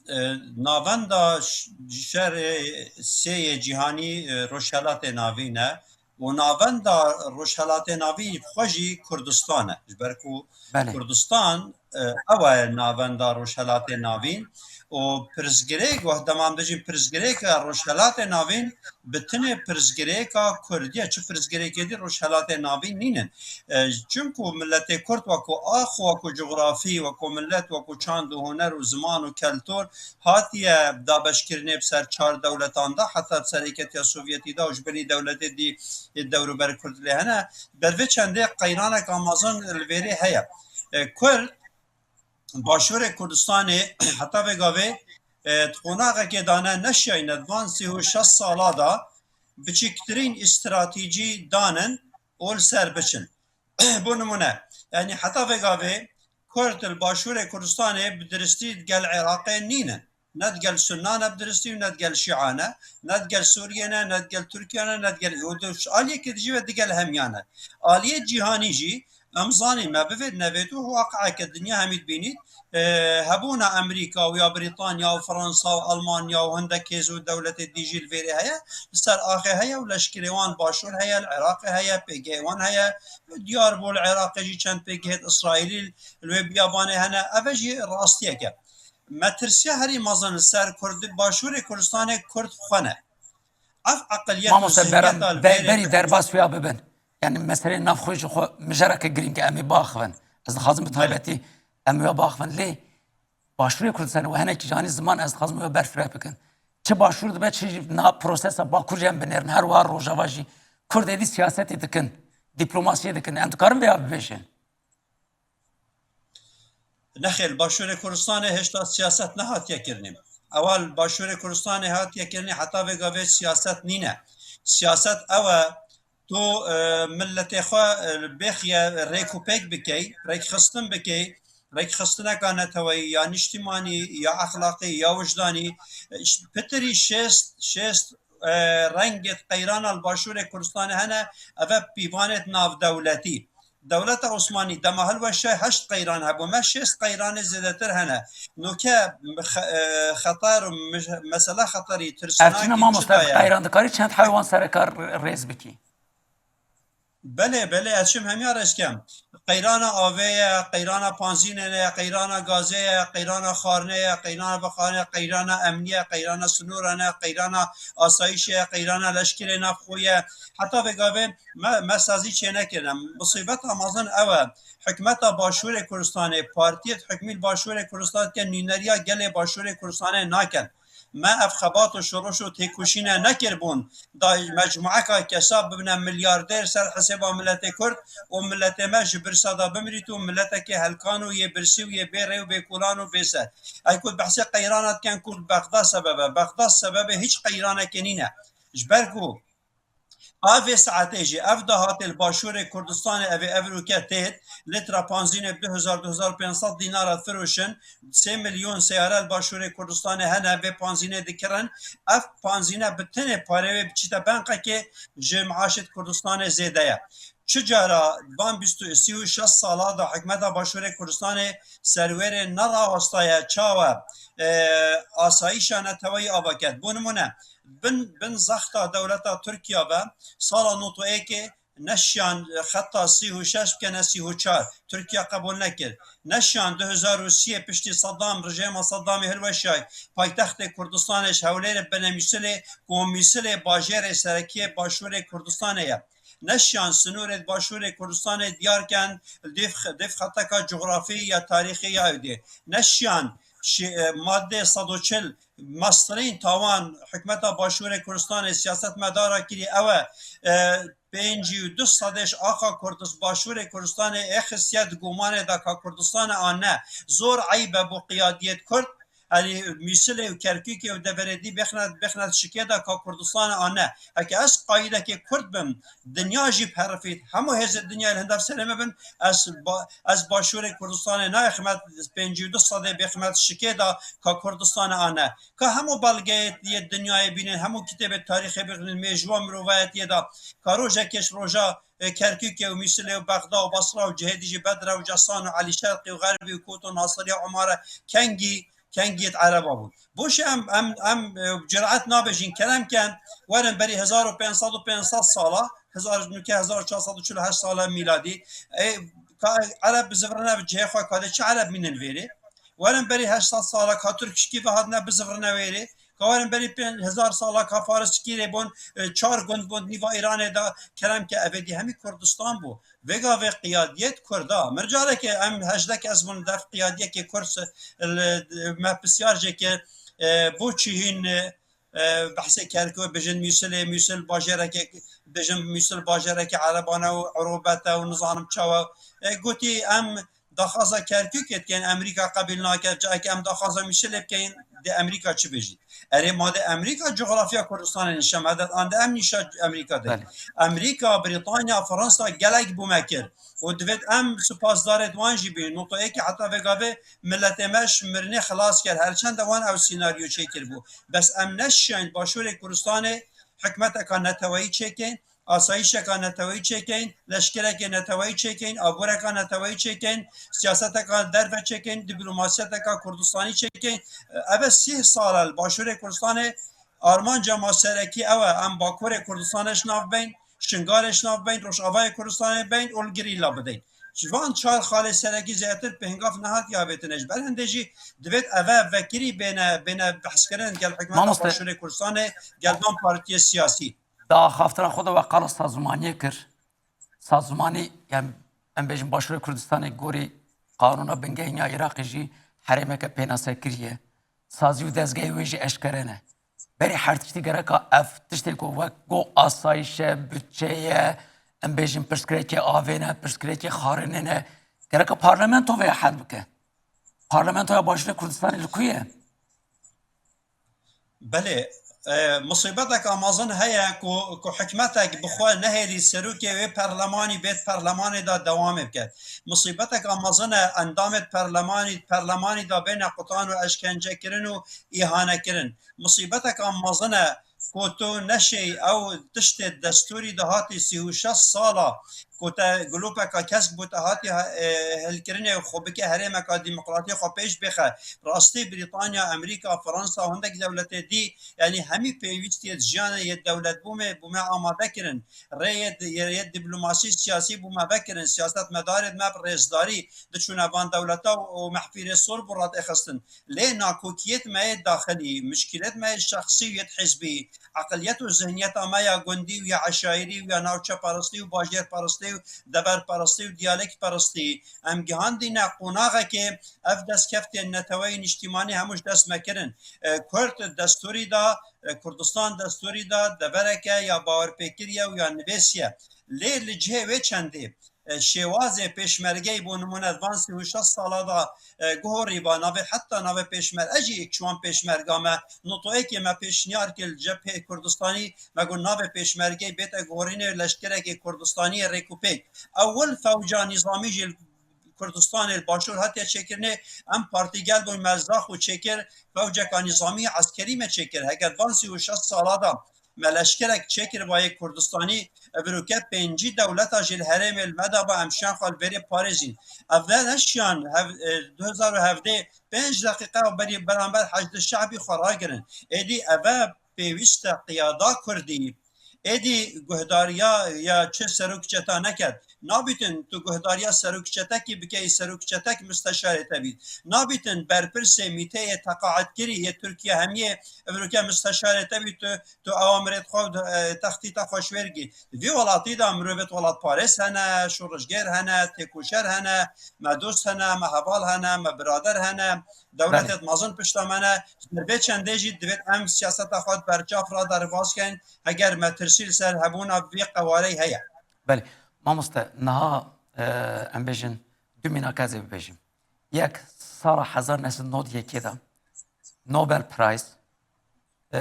e, navenda ş-, şerê sê yê cîhanî, e, Rojhelatê Navîn e û navenda Rojhelatê Navîn xwe jî Kurdistan e. Ji ber ku Belê. Kurdistan, e, ew e navenda Rojhelatê Navîn û pirsgirêk, wexta em bêjin pirsgirêka Rojhelatê Navîn, bi tinê pirsgirêka Kurdî ye, çi pirsgirêkê dî Rojhelatê Navîn nînin. E, çimku miletê Kurd weko ax, weko cografî, weko milet, weko çand û huner û ziman û keltor hatiye dabeşkirinê bi ser çar dewletan de, heta bi ser Yeketiya Sovyetî de û ji binî dewletê dî yê dewrûber Kurd lê hene. Ber vê çendê qeyraneka mezin li vêrê heye. E, Kurd, Başûrê Kurdistanê heta vê gavê, e, di qonaxekê de ne, neşiyayne di van sî û şeş sala de biçîktirîn îstratîcî danin û li ser biçin. Bo nimûne, yanî heta vê gavê Kurd li Başûrê Kurdistanê bi diristî digel Iraqê nînin. Ne digel Sunnan e bi diristî û ne digel Şian e, ne digel Sûriye ne, ne digel Tirkiye ne, ne digel, û di aliyekê dijî ve digel hemiyan e. Aliyê cîhanî jî, em zanîn, me bivêt nevêt û waqieke dinya hemî dibînît, e, hebûna Amerîka û ya Brîtanya û Fransa û Almanya û hindek hêz û dewletê dî jî li vêrê heye, li ser axê heye û leşkerê wan Başûr heye, li Iraqê heye, pêgehê wan heye, diyar bû li Iraqê jî çend pêgehêt Îsraîlî li wê biyabanê hene, ev jî rastiyek e. Metirsiya herî mezin li ser Kurd, Başûrê Kurdistanê Kurd bi xwe ne. Ev eqiliyet û Mamoste, zihniyeta beran, li be-, vêrê berî derbas wê ya bibin. Yani meseleyê navxwe ji xwe mijareke girîng e, em ê biaxivin. Ez dixwazim bi Belê. taybetî em wê biaxivin. Lê Başûrê Kurdistanê û hinekî canî ziman ez dixwazim wê berfireh bikin. Çi Başûr dibe, çi jî niha prosesa Bakur jî em binêrin. Her wiha Rojava jî Kurd êdî siyasetê dikin, dîplomasiyê dikin. Em dikarin vê ya bibêjin. Nexêr, li Başûrê Kurdistanê hêşta siyaset nehatiye kirinê. Ewa li Başûrê Kurdistanê hatiye kirinê, heta vê gavê siyaset nîne. Siyaset ew e, tu, e, miletê xwe, e, bêxiye rêk û pêk bikey, rêkxistin bikey, rêkxistineka neteweyî ya niştimanî, ya exlaqî, ya wijdanî, e, ş-, pitirî şêst, şêst, e, rengêt qeyrana li Başûrê Kurdistanê hene, ev e pîvanêt navdewletî. Dewleta Osmanî dema hilweşe heşt qeyran hebû. Me şêst qeyranê zêdetir hene. Noke xe-, e, xeter û mij-, mesela xeterî, Ev tirsinakî çi ne mamoste, ev çi daye? Qeyran dikarî çend heywan sereka r-, rêz bikî? Belê, belê, ez çim hemiya rêz kem. Qeyrana avê ye, qeyrana panzînê ne, qeyrana gazê ye, qeyrana xwarinê ye, qeyrana vexwarinê, qeyrana emnî ye, qeyrana sinoran e, qeyrana asayîşê ye, qeyrana leşkerê navxwe ye. Heta vê gavê me, me sazî çênekirine. Misîbeta mezin ew e. Hikûmeta Başûrê Kurdistanê, partiyê di hikmî li Başûrê Kurdistanê dike, nûneriya gelê Başûrê Kurdistanê nakin. Me ev xebat û şoreş û têkoşîne nekiribûn, da mecmueka kesa bibine milyardêr ser hisêba miletê Kurd û miletê me ji birsa da bimirît û miletekê helkan û yê birsî û yê bê rê û bê kolan û bê ser. Ey ku behsê qeyrana dikin ku Bexda sebeb e. Bexda sebebê hiç qeyranekê nîne. Ji ber ku a vê saetê jî ev dahatê li Başûrê Kurdistanê ev ê evrûke têt, lîtra panzînê bi du hezar, du hezar pênc sed dînara difiroşin, sê milyon seyare li Başûrê Kurdistanê hene, vê panzînê dikirin. Ev panzîne bi tenê parê wê biçîte benqekê ji meaşê di Kurdistanê zêde ye. Çi cara van bîst û, sî û şeş sala de hikûmeta Başûrê Kurdistanê serwêrê nerawestaye, çawa, e, asayîşa neteweyî ava ket. Bo nimûne, bin, bin zexta dewleta Tirkiya ve sala nod û êkê neşiyan xeta sî û şeş bikene sî û çar. Tirkiye qebûl nekir. Neşiyan du hezar û siyê piştî Saddam, rejêma Saddamê hilweşay, paytextê Kurdistanê ji Hewlêrê bine Mûsilê, ku Mûsilê bajêrê serekiyê Başûrê Kurdistanê ye. Neşiyan sînorê Başûrê Kurdistanê diyar ken, dêv, dêv xeteka cografî ya tarîxî ya ewdê. Neşiyan şi-, e, madde sed û çil mestirîn tawan hikûmeta Başûrê Kurdistanê siyasetmedara kirî ew e, e, pêncî û du sedê ji axa Kurdis-, Başûrê Kurdistanê ê xistiye di gumanê de ka Kurdistan e an ne. Zor eyb e bo qiyadiyêt Kurd. Erê Mûsilê û Kerkûkê û deverê dî bêxne, bêxne şikê de ka Kurdistan e an ne. Heke ez qayîdekê Kurd bim, dinya jî perifît, hemû hêzê dinyayê li hindev serê me bin, ez ba-, ez Başûrê Kurdistanê nayê ximet pêncî û du sedê bêxmet şikê de ka Kurdistan e an ne. Ka hemû belgeyê yê dinyayê bînin, hemû kitêbê tarîxê bixwînin, mêjûwa mirovayetiyê de, ka rojekê ji roja, e, Kerkûkê û Mûsilê û Bexda û Basra û cihê dî jî Bedre û Cesan û Elîşerqî û Xerbî û Kot û Nasiriya Umare kengî, kengiyê Ereba bû. Boş em, em, em, e, cüret nabêjin, kerem ken, werin berî hezar û pênc sed û pênc sed sala, hezar, nûke hezar çar sed û çil û heşt sala mîladî, e, ka Ereb bizivirine bi cihê xwe, ka dê çi Ereb mînin vêrê? Werin berî heşt sed sala ka Tirkî ve hatine bizivirine wêrê, ka werin berî pênc hezar sala ka Fariskî rê bûn, e, çar gund bûn nîva Îranê de, kerem ke ev êdî hemî Kurdistan bû. Vêga vê qiyadiyet Kurda. Mir careke em hejdeh kes bûn dev qiyadiyekê Kurd se-, li, me pisyar jê kir, e, bo çi hîn, e, e, behsê Kerkû bêjin Mûsilê, Mûsil bajêreke, bêjin Mûsil bajêreke Erebane û Urûbete û nizanim çawa. E, gotî em daxwaza Kerkûkê dikin, Amerîka qebîl nake, cayeke em daxwaza Mûsilê bikeyin, dê Amerîka çi bêjî? Erê ma dê Amerîka cografya Kurdistanê nîşan me de, an dê em nîşa Amerîka de. Belê. Amerîka, Brîtanya, Fransa gelek bo me kir. Û divêt em sipasdarê wan jî bîn. Nokta yekê heta vê gavê miletê me ji mirinê xilas kir. Her çend de wan ew sînaryo çêkiribû. Bes em neşiyan Başûrê Kurdistanê hikmeteka neteweyî çêkin, asayîşeka neteweyî çêkin, leşkerekê neteweyî çêkin, aboreka neteweyî çêkin, siyaseteka derve çêkin, dîplomasiyeteka Kurdistanî çêkin. Ev e sîh sal e li Başûrê Kurdistanê armanca ma serekî ew e, em Bakurê Kurdistanê ji nav beyn, Şingalê ji nav beyn, Rojavayê Kurdistanê beyn û li girîla bideyn. Ji van çar xalê serekî zêdetir pêngav nehatiye avêtine. Ji ber hindê jî divêt eve vekirî bêne, bêne behskirin gel hikûmeta Mamoste. Başûrê Kurdistanê, gel van partiyê siyasî. Di axaftina xwe de we qala sazûmaniyê kir. Sazûmanî, yani em bêjin Başûrê Kurdistanê gorî qanûna bingehîn ya Iraqê jî herêmeke pênasekirî ye. Sazî û dezgehê wê jî eşkere ne. Berî her tiştî gereka ev tiştê ku wek ku asayîş e, budçe ye, em bêjin pirsgirêkê avê ne, pirsgirêkê xwarinê ne, gereka parlamento vê hel bike. Parlamentoya Başûrê Kurdistanê li ku ye? Belê, e, musîbeteka mezin heye ku, ku hikmetek bi xwe nehêlî serokê wê perlemanî bêt perlemanê de dewamê bike. Musîbeteka mezin e endamêt perlemanî, perlemanî de bêne qutan û eşkencekirin û îhanekirin. Musîbeteka mezin e ku tu neşêy ew tiştê destûrî de hatî sî û şeş sala ku te gulopeka kesk bû te hatî, e, hilkirinê xwe bike herêmeka demokratî xwe pêş bixe. Rastî Brîtanya, Amerîka, Fransa û hindek dewletê dî, yanî hemî pêwîstiyê jiyanê yê dewletbûmê bû me amade kirin. Rê yê di-, yê, yê dîplomasî siyasî bû me vekirin. Siyasetmedarê me bi rêzdarî diçûne van dewleta û, û mehfîrê sor bû radêxistin. Lê nakokiyêt me yê daxilî, mişkîlêt me yê şexsî û yê hizbî, eqiliyet û zihniyeta me ya gundî û ya eşayirî û ya navçeperestî û bajêrperestî û deverperestî û diyalektperestî, em gihandîne qonaxekê ev destkeftên neteweyî niştîmanî hemû ji dest me kirin. E, Kurd destûrî da, e, Kurdistan destûrî da, devereke ya bawerpêkirî ye û ya nivêsî ye. Lê li cihê wê çendê, e, şêwazê pêşmergeyê bo nimûne di van sî û şeş sala de, e, guhorî ba navê, heta navê pêşmer-, ez jî yek ji wan pêşmerga me, notoyekê me pêşniyar kir li cephê Kurdistanî, me got navê pêşmergeyê bête guhorînê leşkerekê Kurdistanî yê rêkûpêk. Ewil fewca nîzamî jî li Kurdistanê li Başûr hatiye çêkirinê, em partî gel bûn me zax û çêkir, fewceka nîzamî eskerî me çêkir. Heger van sî û şeş sala de me leşkerek çêkiriba yê Kurdistanî, evroke pêncî dewleta jî li herêmê li me de ba em şiyan xwe li vêrê parêzîn. Ev de neşiyan hev-, e, du hezar û hevdeh pênc deqîqe berî beramber Heşdê Şe'bî xwe ragirin. Êdî eve pêwîst e qiyada Kurdî, Êdî guhdariya ya çi serok çeta neket. Nabîtin tu guhdariya serok çetekî bikeyî, serok çetek misteşarê te bît. Nabîtin berpirsê mîteyê teqaetkirî yê Tirkiye hemiyê evroke misteşarê te bît, tu, tu ewamirêt xwe, e, textîta xwe ji wê gî. Di vî welatî de mirovêt welatparêz hene, şoreşger hene, têkoşer hene, me dost hene, me heval hene, me birader hene, dewletêt mezin pişta me ne. Ji ber vê çendê jî divêt em siyaseta xwe di berçav re derbas kein. Heger metirsî li ser hebûna vê qewareyê heye. Belê. Mamoste, niha, e, em bêjin du mînak ez ê bibêjim. Yek, sala hezar neh sed nod yekê de Nobel Prize, e,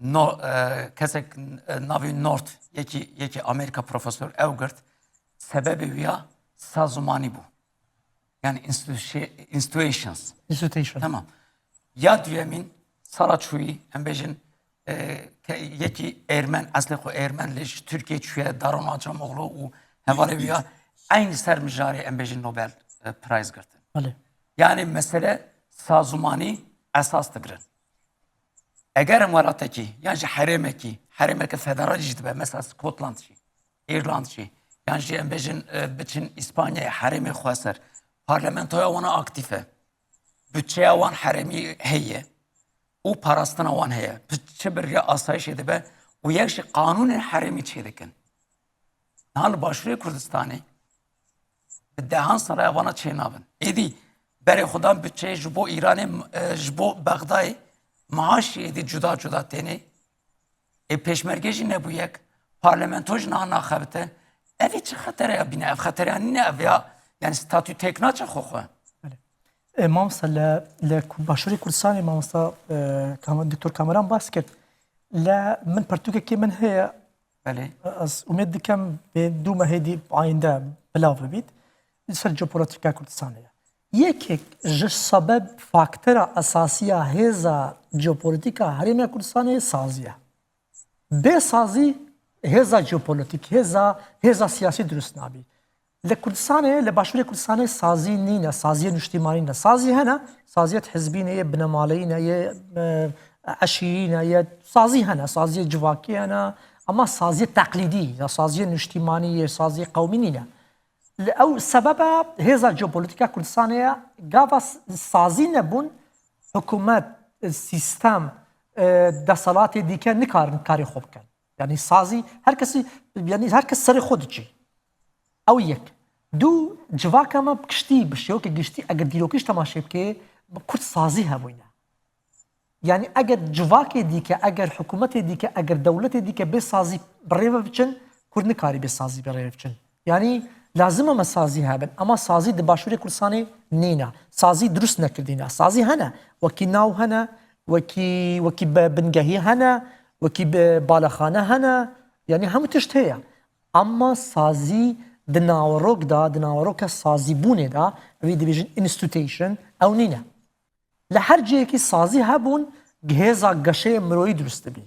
no-, e, kesek, e, navê North, yekî, yekî Amerîka profesor ew girt. Sebebê wî ya sazûmanî bû. Yani institu-, institutions. Institution. Tamam. Ya duyemîn, sala çûyî, em bêjin, e, ke-, yekî Êrmen, eslê xwe Êrmen lê ji Tirkiye çûye, Daron Acamoglu û hevalê wî ya eynî ser mijarê, em bêjin, Nobel, e, Prize girtin. Belê. Yani mesele sazûmanî esas digirin. Eger em welatekî, yan jî herêmekî, herêmeke federalî jî dibe, mesela Scotland jî, Îrland jî, yan jî em bêjin, e, biçin Îspanyayê, herêmê xweser, parlamentoya wan aktîf e, budçeya wan herêmî heye û parastina wan heye, bi çi bi rêya asayişê dibe û yek jî qanûnên herêmî çêdikin. Niha li Başûrê Kurdistanê bi dehan sala evana çênabin. Êdî berê xwe dan budçeyê ji bo Îranê, e, ji bo Bexdayê maaşî êdî cuda cuda tênê. Ê pêşmerge jî nebû yek. Parlamento jî niha naxebite. Ev ê çi xetereya bîne? Ev xetereya nîne, ev ya, yani statû têk naçe xwe xwe. Belê. E, mamosta, li, li Ku-, Başûrê Kurdistanê, mamosta, e, Kam-, Doktor Kameran bas kir. Li min pirtûkekê min heye. Belê. Ez umêd dikim vê du mehê dî ayînde bila bibît. Li ser jeopolîtîka Kurdistanê ye. Yekek ji sebeb faktera esasî ya hêza jeopolîtîka Herêma Kurdistanê sazî ye. Bê sazî hêza jeopolîtîk, hêza, hêza siyasî dirust nabî. Li Kurdistanê, li Başûrê Kurdistanê sazî nîne, saziyê niştîmanî ne. Sazî hene, saziyê hizbî ne, yê binemaleyî ne, yê, e, eşîrî ne, yê sazî hene, saziyê civakî hene, ama saziyê teqlîdî ya saziyê niştîmanî, yê saziyê qewmî nîne. Li ew sebeba hêza jeopolîtîka Kurdistanê ye, gava s-, sazî nebûn, hikûmet, sîstem, e, deselatê dîke nikarin karê xwe bikin. Yani sazî her kesî, yani her kes serê xwe diçî. Ew yek. Du, civaka me bi giştî, bi şêwekê giştî, eger dîrokî jî temaşe bike, bi Kurd sazî hebûyne. Yani eger civakê dîke, eger hikûmetê dîke, eger dewletê dîke bê sazî bi rê ve biçin, Kurd nikarî bê sazî bi rê ve biçin. Yani lazim e me sazî hebin, ama sazî di Başûrê Kurdistanê nîne. Sazî dirust nekirîne. Sazî hene, wekî nav hene, wekî, wekî be-, bingehî hene, wekî be-, balexane hene. Yani hemû tişt heye. Ama sazî di nawerok de, di naweroka sazîbûnê de, evî dibêjin institution, ew nîne. Li her cihekî sazî hebûn, hêza geşeyê miroyî dirust dibî.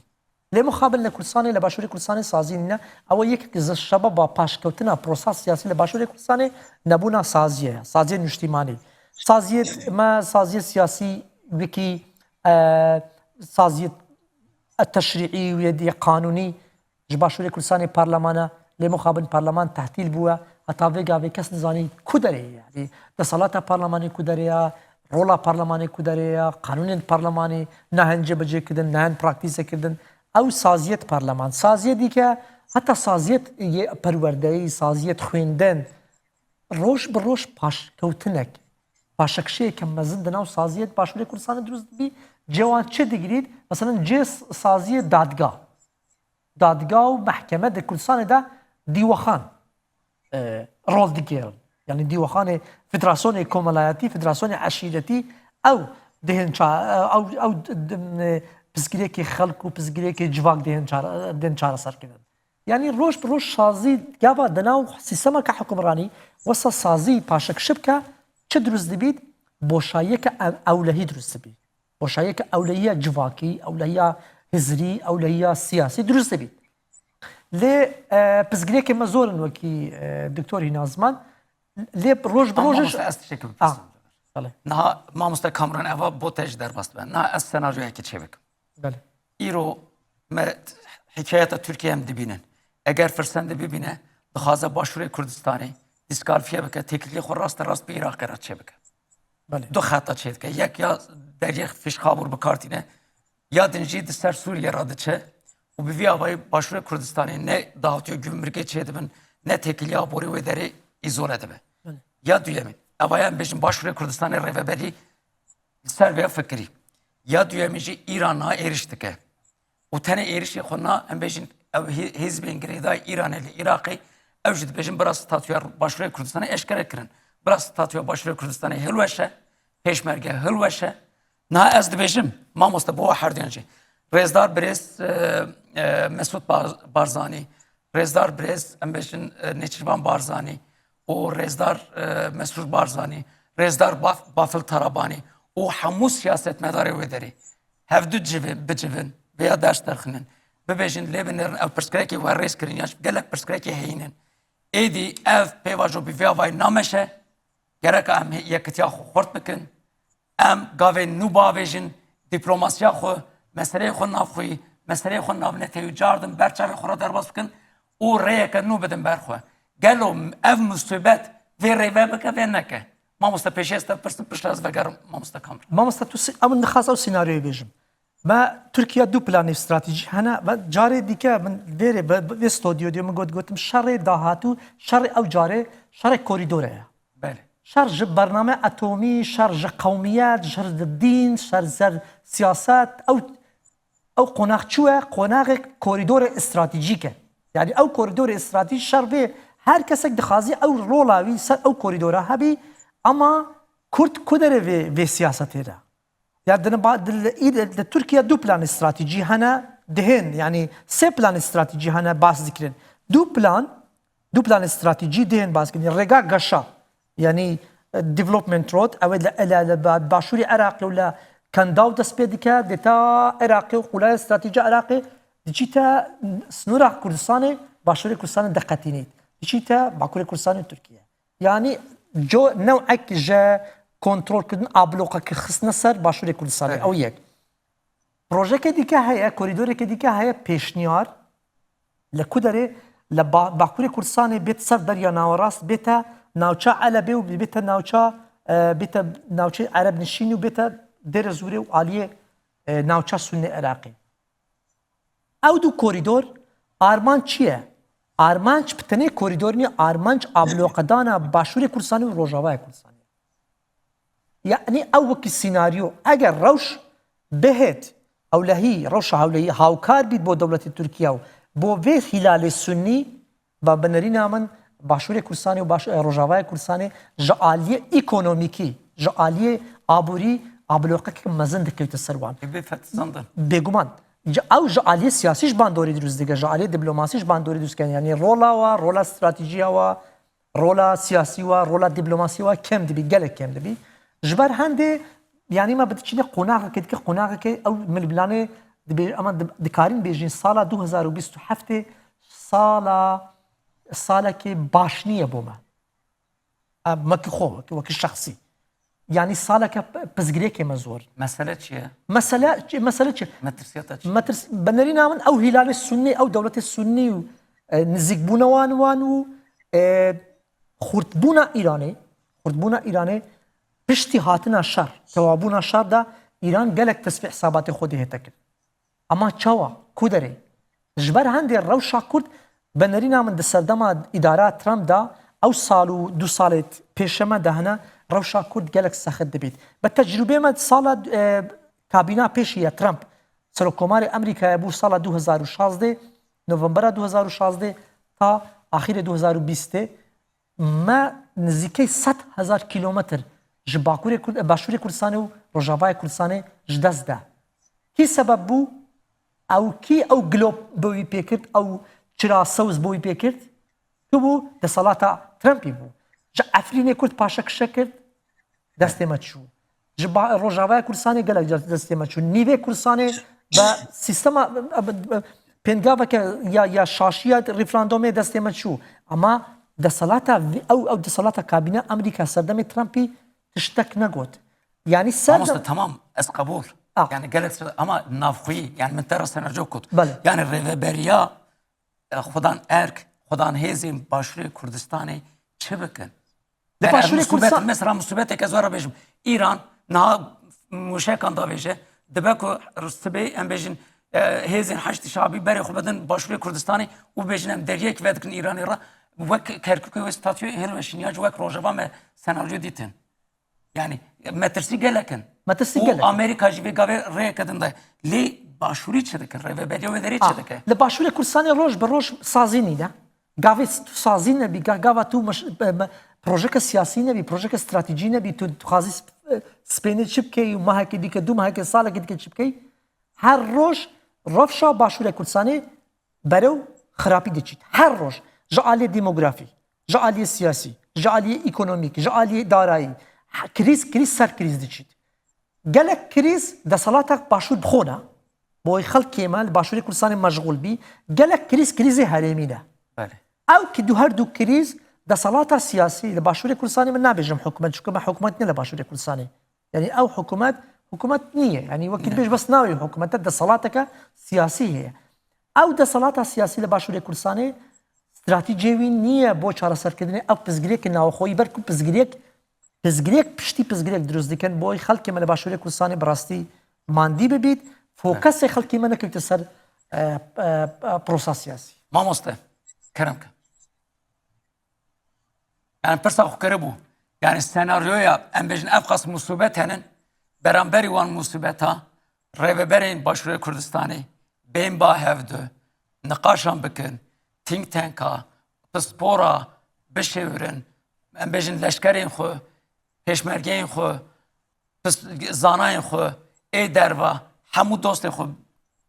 Lê mixabin li Kurdistanê, li Başûrê Kurdistanê sazî nîne. Ew e yekek ji sebeba paşkewtina prosa siyasî li Başûrê Kurdistanê nebûna saziyê ye, saziyê niştîmanî. Saziyê me, saziyê siyasî wekî, e, saziyê teşrîî û yê dî qanûnî ji Başûrê Kurdistanê parleman e, lê mixabin parleman tehtîl bûye. Heta vê gavê kes nizanî ku derê ye. Yanî desalata parlemanê ku derê ye, rola parlemanê ku derê ye, qanûnên parlemanê nehên cêbicêkirdin, nehên praktîzekirdin. Ew saziyet parleman. Saziyê dîke, heta saziyet yê perwerdeyî, saziyet xwîndin, roj bi roj paşkewtinek, paşekişeyeke mezin di nav saziyet Başûrê Kurdistanê dirust dibî. Cê wan çi digirît? Meselen cê s-, saziyê dadga. Dadga û mehkeme di Kurdistanê de dîwexan, e, rol digêrin. Yani dîwexanê federasyonê komelayetî, federasyonê eşîretî, ew dihên ça-, ew, ew d-, d-, e, pirsgirêkê xelk û pirsgirêkê civak dihên çare-, dihên çareserkirin. Yani roj bi roj sazî gava di nav sîstemeke hukimranî wesa sazî paşekişe bike, çi dirust dibît? Boşayiyeke ew-, ewlehî dirust dibît. Boşayiyeke ewlehiya civakî, ewlehiya hizrî, ewlehiya siyasî dirust dibît. Lê, e, pirsgirêkê me zor in wekî, e, Doktor Hîna Ziman. Lê roj bi Ama roj mamoste, ez tiştekî Ah, bipirsim. Belê. Niha mamoste Kamran, eva bo te jî derbas dibe. Niha ez senaryoyekê çêbikim. Belê. Îro me hikayeta Tirkiye em dibînin. Eger firsendê bibîne, dixwaze Başûrê Kurdistanê dîskalifiye bike, têkiliyê xwe raste rast bi Iraqê re çêbike. Belê. Du xeta çêdike. Yek ya deriyê fîşka abor bi kar tîne, ya din jî di ser Sûriye re diçe û bi vî avayî Başûrê Kurdistanê ne dahatiyo gumrukê çêdibin, ne têkiliya aborî wê derê îzole dibe. Belê. Ya duyemîn, eva em bêjin Başûrê Kurdistanê rêveberî li ser vê fikirî. Ya duyemîn jî Îran niha êriş dike. Û tenê êrişê xwe na, em bêjin ew hî-, hêzbên girêdayî Îranê li Iraqê, ew jî dibêjin bira statûya Başûrê Kurdistanê eşkere kirin. Bira statûya Başûrê Kurdistanê hilweşe, pêşmerge hilweşe. Niha ez dibêjim, mamoste, bo we herduyan jî. Rêzdar birêz, e, e, Mesûd Bar-, Barzanî, rêzdar birêz, em bêjin, e, Nêçîrvan Barzanî û rêzdar, e, Mesrûr Barzanî, rêzdar Baf-, Bafil Tarabanî û hemû siyasetmedarê wê derê hevdu civin, bicivin, vêya ders derxinin. Bibêjin, lê binêrin ew pirsgirêkê we rêz kirin, ya gelek pirsgirêkê heyîn in. Êdî ev pêvajo bi vê avayî nameşe, gereka em hê-, yekitiya xwe xurt bikin. Em gavên nû biavêjin, dîplomasiya xwe, meseleyê xwe navxweyî, meseleyê xwe navnetewî cardin ber çavê xwe re derbas bikin û rêyeke nû bidin ber xwe. Gelo ev musîbet vê rêve bike, vê neke? Mamoste, pêşî ez te pirsim, piştre ez vegerim mamoste Kamran. Mamoste, tu si-, ew min dixwest ew senaryoyê bêjim. Me Tirkiye du planê stratejî hene. Me carê dîke min vêrê bi, bi vê stodyo diyo min got, gotim şerê dahatû, şerê ew carê, şerê korîdorê ye. Belê. Şer ji bername etomî, şer ji qewmiyet, şer ji dîn, şer ser siyaset. Ew, ew qonax çi ye? Qonaxek korîdorê stratejîk e. Yani ew korîdorê stratejî şer vê her kesek dixwazî ew rola wî ser ew korîdora hebî, ama Kurd ku derê vê, vê siyasetê de? Ya di, di, di, di Tirkiye du planê stratejî hene, dihên, yani sê planê stratejî hene bas dikirin. Du plan, du planê stratejî dihên bas kirin. Rêga geşa, yani, e, development road, ew ê li, li, li ba-, başûrê Iraqê û li Kendaw dest pê dike, dê ta Iraqê û qulaya stratejî Iraqê, diçîte sinûra Kurdistanê, başûrê Kurdistanê diqetînît. Diçîte bakurê Kurdistanê û Tirkiye. Yani co newek ji kontrolkirin a bloqekî xistine ser başûrê Kurdistanê. Evet. Ew yek. Projeke dîke heye, korîdoreke dîke heye pêşniyar. Li ku derê? Li ba-, bakurê Kurdistanê bête ser Derya Nawerast, bête navça Elebê û bête navça, e, bête navçeyê Ereb nişîn û bête Dêre Zûrê û aliyê, e, navça Sunnê Iraqê. Ew du korîdor armanc çi ye? Armanc bi tenê korîdor nî, armanc abloqedana Başûrê Kurdistanê û Rojavaya Kurdistanê. Yani ew wekî senaryo, eger rewş bihêt, ewlehî, rewşa hewlehî hawkar bît bo dewletê Tirkiye û bo vê hîlalê sunnî, va bi nerîna min Başûrê Kurdistanê û baş-, e, Rojavaya Kurdistanê ji aliyê ekonomîkî, ji aliyê aborî, abloqekek mezin dikewte ser wan. Ê bê fetisandin. Bêguman. Ji, ew ji aliyê siyasî ji bandorê dirust dike, ji aliyê diplomasî ji bandorê dirust dike. Yani rola wa, rola stratejiya wa, rola siyasî wa, rola diplomasî wa kem dibî, gelek kem dibî. Ji ber hendê, yani me bi diçîne qonaxeke dike, qonaxeke ew milbilanê dibê, ama di-, dikarîn bêjin sala du hezar û bîst û heftê sala, salekê baş niye bo me. Em, wekî xwe, wekî, wekî şexsî. Yani saleke p-, pizgirêkê me zor. Mesele çi ye? Mesele, çi- mesele çi? Metirsiyata çi? Metirs, bi nerîna min ew hîlalê sunnî, ew dewletê sunnî û, e, nizîkbûna wan, wan û, e, xurtbûna Îranê, xurtbûna Îranê piştî hatina şer, tewabûna şer de Îran gelek tesfê hisabatê xwe dihête kir. Ama çawa? Ku derê? Ji ber hendê rewşa Kurd, bi nerîna min di serdema îdara Trump de, ew sal û du salê pêşe me de hene, rewşa Kurd gelek sexit dibît. Bi tecrûbê me sala, e, kabîna pêşî ya Trump, Serokkomarê Amerîkayê bû sala du hezar û şazdeh, Novembera du hezar û şazdeh ta axirê du hezar û bîstê, me nizîkey sed hezar kîlometr ji Bakurê Kurd-, Başûrê Kurdistanê û Rojavayê Kurdistanê ji dest de. Kî sebeb bû? Ew kî ew glob bi wî pê kir, ew çira sewz bi wî pê kir? Kî bû? Desalata Trumpî bû. Ji Efrînê Kurd paşekişe kir, destê me çû. Ji ba-, Rojavaya Kurdistanê gelek car destê me çû. Nîvê Kurdistanê be sîstema, be, be, pêngaveke ya, ya şaşiya referandumê destê me çû. Ama desalata vî, ew, ew desalata kabîne Amerîka serdemê Trumpî tiştek negot. Yani serdem... Mamoste, tamam, ez qebûl. Ah. Yani gelek stres, ama navxweyî, yani min te re senaryo got. Belê. Yani rêveberiya, e, xudan erk, xudan hêzên Başûrê Kurdistanê çi bikin? Li Yani ev Başûrê musîbet, Kurdistan mesela musîbetek ez were bêjim. Îran niha mûşekan davêje, dibe ku sibê em bêjin, e, hêzên Heşdî Şabî berê xwe bidin Başûrê Kurdistanê û bêjin em deriyek vedikin Îranê re, wek Kerkûkê wê statûyê hêl weşîn ya jî wek Rojava me senaryo dîtin. Yani metirsî gelek in. Metirsî Û gelek in. Amerîka jî vê gavê rêyeke din daye. Lê Başûrî çi dike? Rêveberiya wê derê Ah, çi dike? Li Başûrê Kurdistanê roj bi roj sazî nîne. Gavê s-, tu sazî nebî, ga-, gava tu meş-, e, me-, projeke siyasî nebî, projeke stratejî nebî, tu dixwazî sp-, e, spênê çi bikey û mahekê dîke, du mahekê, salekê dîke çi bikey? Her roj rewşa Başûrê Kurdistanê berew xirapî diçît. Her roj. Ji aliyê demografî, ji aliyê siyasî, ji aliyê ekonomîk, ji aliyê darayî. He-, krîz, krîz ser krîz diçît. Gelek krîz deselata Başûr bi xwe ne. Bo xelkê me li Başûrê Kurdistanê meşxûl bî. Gelek krîz, krîzê herêmî ne. Belê. Ew ki du her du krîz deselata siyasî li Başûrê Kurdistanê, min nabêjim hikûmet, çunke me hikûmet ne li Başûrê Kurdistanê. Yani ew hikûmet, hikûmet niye. Yani wekî Ne. dibêj bes navê hikûmet e, deselateke siyasî heye. Ew deselata siyasî li Başûrê Kurdistanê stratejiyê wî niye bo çareserkirinê ev pirsgirêkê navxweyî, ber ku pirsgirêk, pirsgirêk piştî pirsgirêk dirust dikin, bo xelkê me li Başûrê Kurdistanê bi rastî mandî bibît, fokesê xelkê me nekewte ser, e, e, e, prosa siyasî. Mamoste, kerem ke. Yani pirsa xwe kiribû. Yani senaryoya, em bêjin ev qas musîbet henin, beramberî wan musîbeta rêveberên Başûrê Kurdistanê bên ba hevdu, niqaşan bikin, think tanka, pispora bişêwirin, em bêjin leşkerên xwe, pêşmergeyên xwe, pis-, zanayên xwe ê derva, hemû dostên xwe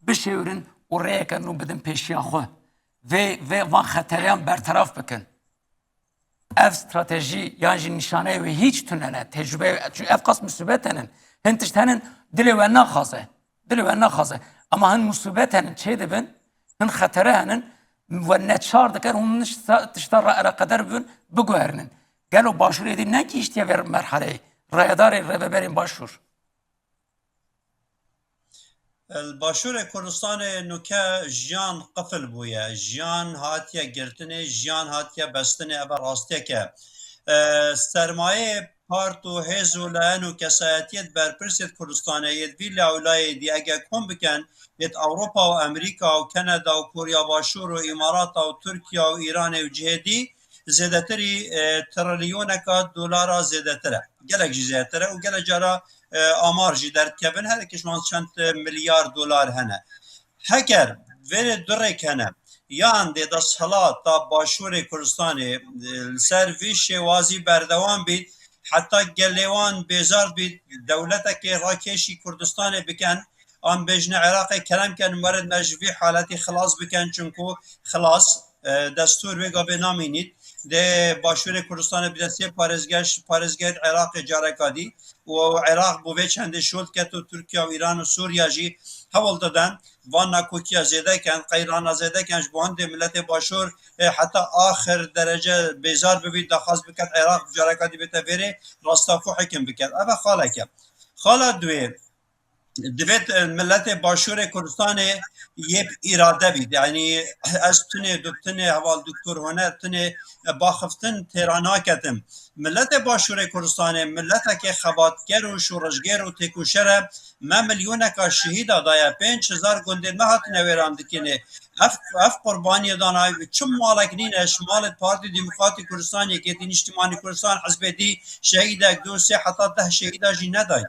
bişêwirin û rêyeke nû bidin pêşiya xwe. Vê, vê van xetereyan berteraf bikin. Ev stratejî yan jî nîşaneyê wê hîç tune ne. Tecrûbe, çünkü ev qas musîbet henin. Hin tişt henin, dilê we naxwaze. Dilê we naxwaze. Ama hin musîbet henin, çêdibin, hin xetere henin, we neçar dikin, hûn nişta, tişta re eleqeder bibin, biguherinin. Gelo Başûr êdî negihîştiye vê merhaleyê? Rayedarê rêveberên Başûr. Li Başûrê Kurdistanê nuke jiyan qifil bûye. Jiyan hatiye girtinê, jiyan hatiye bestinê, eve rastiyek e. E, sermayê part û hêz û layen û kesayetiyê di berpirsê di Kurdistanê yê di vî lawlayê dî ege kom biken, yê di Ewropa û Amerîka û Kanada û Koriya Başûr û Îmarata û Tirkiya û Îranê û cihê dî zêdetirî, e, trilyoneka dolara zêdetir e. Gelek jî zêdetir e û gelek cara, e, amar jî derdikevin. Her yekê ji wan çend, e, milyar dolar hene. Heger vêrê du rêk hene. Yan dê desthilata Başûrê Kurdistanê, e, li ser vî şêwazî berdewam bît, heta gelê wan bêzar bît, dewletekê rakêşî Kurdistanê bikin, an bêjine Iraqê kerem kin, werin me ji vî haletî xilas bikin, çunku xilas, e, destûr wê gavê namînît. Dê Başûrê Kurdistanê bide sê parêzgeş, parêzgehê Iraqê careka dî. Û Iraq bo vê çendê şol ket û Tirkiye û Îran û Sûriye jî hewl didin van nakokiya zêde ken, qeyrana zêde ken, ji bo hindê miletê Başûr, e, heta axir derece bêzar bibît, daxwaz biket Iraq careka dî bête vêrê, rastexwe hikim biket. Ev e xaleke. Xala duê, divêt, e, miletê Başûrê Kurdistanê yê bi îrade bît. Yanî ez tunê, du tunê, heval Doktor Honer tunê, e, baxiftin têra naketim. Miletê Başûrê Kurdistanê mileteke xebatger û şoreşger û têkoşer e. Me milyoneka şehîda daye, pênc hezar gundên me hatine wêran dikinê. Ev, ev qurbaniyê dana, çi malek nîne, ji malê Partî Demokratî Kurdistan, Yekêtî Niştimanî Kurdistan, hizbê dî şehîdek, du, sê, heta deh şehîda jî neday.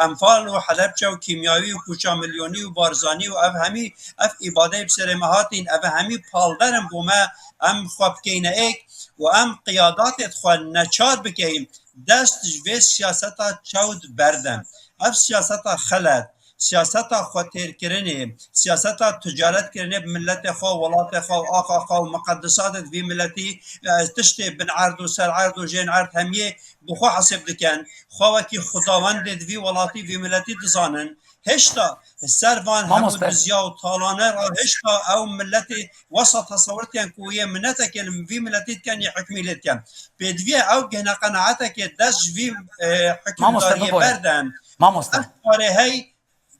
Enfal û Helebçe û kîmyawî û koça milyonî û Barzanî û ev hemî, ev îbadeyê bi serê me hatîn, ev hemî palder in bo me, em xwe bikeyne êk û em qiyadatê xwe neçar bikeyin, dest ji vê siyaseta çewt berdin. Ev siyaseta xelet, siyaseta xwetêrkirinê, siyaseta ticaretkirinê bi miletê xwe, welatê xwe û axa xwe û miqedisatê di vî miletî, e, tiştê bin erd û ser erd û jên erd hemiyê bi xwe hesêb dikin. Xwe wekî xwedawendê di vî welatî, vî miletî dizanin. Hêşta ser van hemû Mamoste. dizya û talane re hêşta ew miletê wesa tesewir dikin ku yê minetekê li vî miletî dikin, yê hikmî lê dikin. Pêdivî ye ew gihne qenaetekê dest ji vî, e, Mamoste, hikimdariyê bibore. berdin. Mamoste. Ev karê hey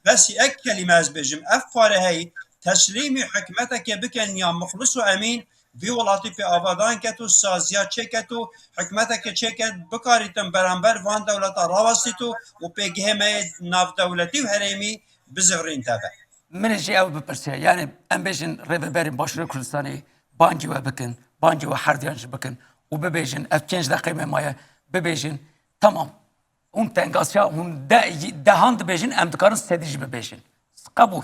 Bes ek kelîme ez bêjim, ev pare heyî teslîmî hikmeteke bikin ya muxlis û emîn vî welatî pê avadan ket û saziya çêket û hikmeteke çêket bikarîtin beramber van dewleta rawestît û, û pêgihê me yê navdewletî û herêmî bizixrîn teve. Min ê jî ew bipirse, yani em bêjin rêveberên Başûrê Kurdistanê bangî we bikin, bangî we herdiyan jî bikin û bibêjin, ev pênc deqê me maye, bibêjin, tamam, hûn tengasiya, hûn de-, dehan dibêjin, em dikarin sedî jî bibêjin. Qebûl.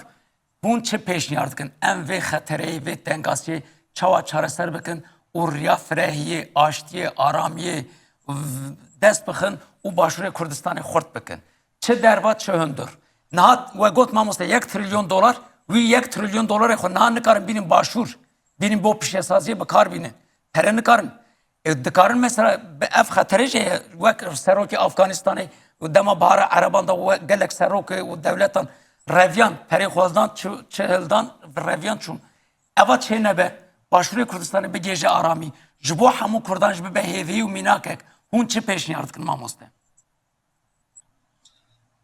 Hûn çi pêşniyar dikin? Em vê xetereyê, vê tengasiyê çawa çareser bikin û riya firehiyê, aştiyê, aramiyê v-, dest bixin û Başûrê Kurdistanê xurt bikin? Çi derva, çi hundir. Niha we got mamoste yek trilyon dolar, wî yek trilyon dolarê xwe niha nikarin bînin Başûr, bînin bo pişesaziyê bi kar bînin. Pere nikarin. E, dikarin mesela bi ev xeterê jî heye, wek serokê Afganistanê û dema bahara Ereban de we gelek serokê û dewletan reviyan, perê xwezdan çi, çi hildan, reviyan çûn. Eva çê nebe, Başûrê Kurdistanê bigihêje aramî, ji bo hemû Kurdan jî bibe hêviyî û mînakek. Hûn çi pêşniyar dikin mamoste?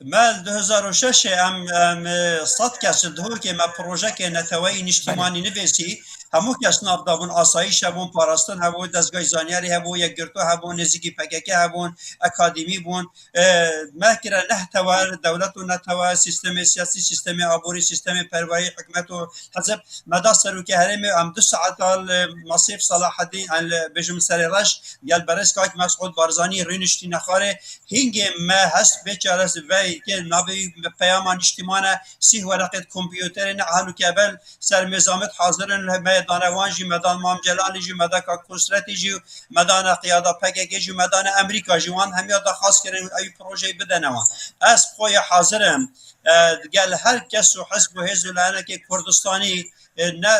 Me li du hezar û şeş em, em, sed kes li Duhokê me projeyeke neteweyî niştimanî Belê. nivîsî. Hemû kes nav dabûn, asayîş hebûn, parastin hebû, dezgehê zanyarî hebû, yekgirtû hebû, nêzîkî P K K hebûn, akademî bûn. E, me kire neh tewer, dewlet û netewer, sîstemê siyasî, sîstemê aborî, sîstemê perweyî, hikmet û hizb. Me da serokê herêmê, em du saeta li Masîf Selahedîn, em li, bêjim, serê reş, gel berêz kak Mesûd Barzanî rûniştîne xwarê. Hingê me hest bê çares veyke navê peyama niştîmane, sîh wereqê kompûterê ne, ehlu kebel ser mêza me hazir in, me dane wan jî, me dan Mam Celalî jî, me da Kak Kusretî jî, me dane qiyada P K K jî, me dane Amerîka jî, wan hemiya daxwaz kirin ew projeyê bidene wan. Ez xwe yê hazir im. E, gel her kes û hizb û hêz û layenekê Kurdistanî, e, ne,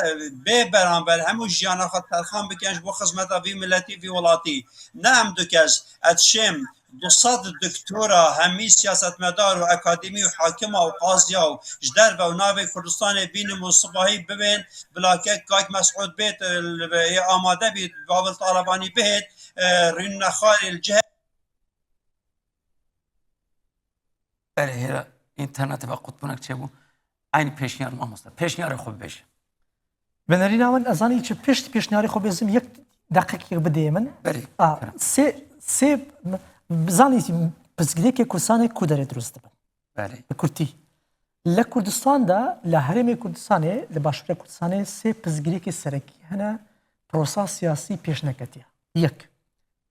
bê beramber hemû jiyana xwe terxan bikin ji bo xizmeta vî miletî, vî welatî. Ne em du kes, ez şêm du sed doktora, hemî siyasetmedar û akademî û hakima û qaziya û ji derve û navê Kurdistanê bînim û sibahî bibên, bila ke kak Mesûd bêt, e, li vê yê amade bît, Babil Talebanî bihêt, e, rûnine xwarê li cihê. Belê, hêra înternetê ve qutbûnek çêbû. Eynî pêşniyar mamoste. Pêşniyarê xwe bibêje. Venerîna min, ez zanî çi pişt pêşniyarê xwe bêzim, yek deqekê bidê min. Belê, A, kerem. sê, sê, zanî pirsgirêkê Kurdistanê ku derê dirust dibin. Belê. Bi kurtî. Li Kurdistan de, li Herêmê Kurdistanê, li Başûrê Kurdistanê sê pirsgirêkê serekî hene, prosa siyasî pêş neketiye. Yek,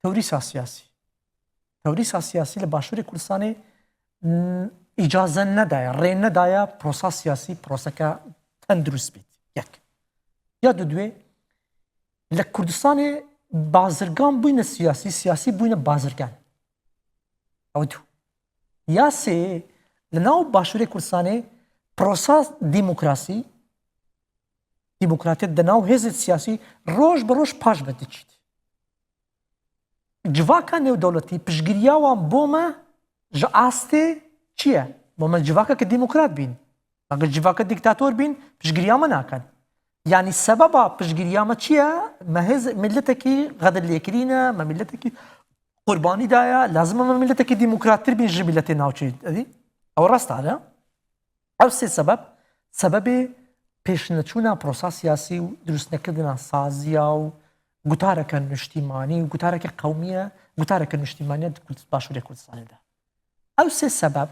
tewrîsa siyasî. Tewrîsa siyasî li Başûrê Kurdistanê, n-, îcaze nedaye, rê nedaye prosa siyasî proseke tendurist bît. Yek. Ya dudwê, li Kurdistanê bazirgan bûyne siyasî, siyasî bûyne bazirgan. Ew du. Ya sê, li nav Başûrê Kurdistanê prosa demokrasî, demokratiyet di nav hêzê siyasî roj bi roj paş ve diçît. Civaka nêwdewletî, piştgiriya wan bo me ji astê çi ye? Bo me civakeke demokrat bîn. Eger civaka diktator bîn, piştgiriya me nakin. Yanî sebeba piştgiriya me çi ye? Me hêz, miletekî xedilêkirî ne, me miletekî qurbanî daye. Lazim e me miletekî demokrattir bîn ji miletê navçeyî. Edî? Ew rast e, ne? Ew sê sebeb, sebebê pêşneçûna prosa siyasî û dirustnekirina saziya û gutareke niştîmanî û gutareke qewmî ye, gutareke niştîmanî ye di Kurd-, Başûrê Kurdistanê de. Ew sê sebeb,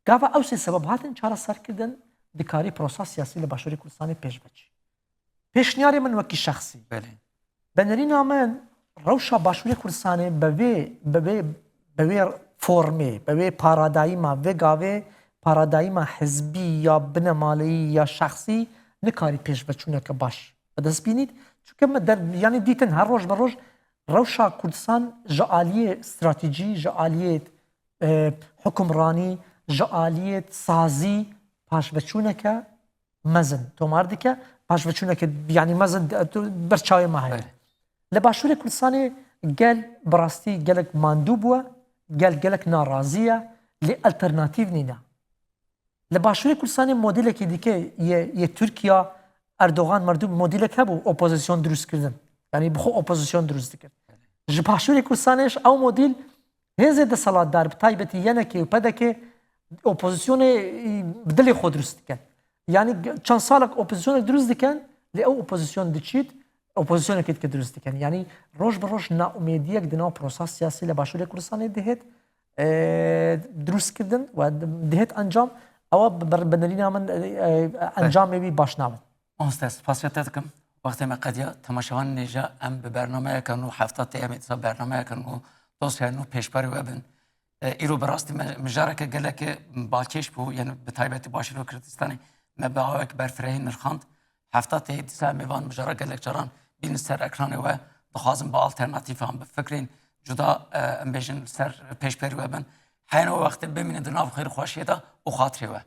gava ew sê sebeb hatin çareserkirdin, dikarî prosa siyasî li Başûrê Kurdistanê pêş ve çî. Pêşniyarê min wekî şexsî. Belê. Bi nerîna min rewşa Başûrê Kurdistanê bi vê, bi vê, bi vê formê, bi vê paradayîma, vê gavê paradayîma hizbî ya binemaleyî ya şexsî nikarî pêşveçûneke baş bi dest bînît. Çunke me der, yanî dîtin her roj bi roj rewşa Kurdistan ji aliyê stratejî, ji aliyê, e, hukimranî, ji aliyê sazî paşveçûneke mezin tomar dike. Paşveçûneke, yanî mezin, ber çavê me heye. Belê. Li Başûrê Kurdistanê gel bi rastî gelek mandû bûye, gel gelek narazî ye, lê alternatîf nîne. Li Başûrê Kurdistanê modîlekî dike yê, yê Tirkiya, Erdogan merdû modîlek hebû, opozîsyon dirust kirdin. Yanî bi xwe opozîsyon dirust dikir. Ji Başûrê Kurdistanê ji ew modîl hêzê desthilatdar, bi taybetî Y N K û P D K, Opozisyonê, e, bi dilê xwe dirust dikin. Yanî çend salek opozisyonek dirust dikin, lê ew opozisyon diçît, opozisyonek dike dirust dikin. Yanî roj bi roj naumêdiyek di nav prosa siyasî li Başûrê Kurdistanê dihêt, e, dirust kirdin we dihêt encam, ewa bi ber-, bi nerîna min, e, e, encamê wî baş nabin. Mamoste, spasiya te dikim. Wextê me qediya, temaşevanên hêja, em bi bernameyeke nû, hefta tê em ê dîsa bernameyeke nû, dosyaya nû pêşberî we bin. E, îro bi rastî me, mijareke gelekê balkêş bû, yani bi taybetî Başûrê Kurdistanê me bi awayek berfirehî nirxand. Hefta tê dîsa em ê van mijara gelek caran bînin ser ekranê we, dixwazin bi alternatîfan, bi fikrên cuda, e, em bêjin li ser pêşberî we bin. Heyna wê wextê bimînin di nav xêr û xweşiyê de û xatirê we.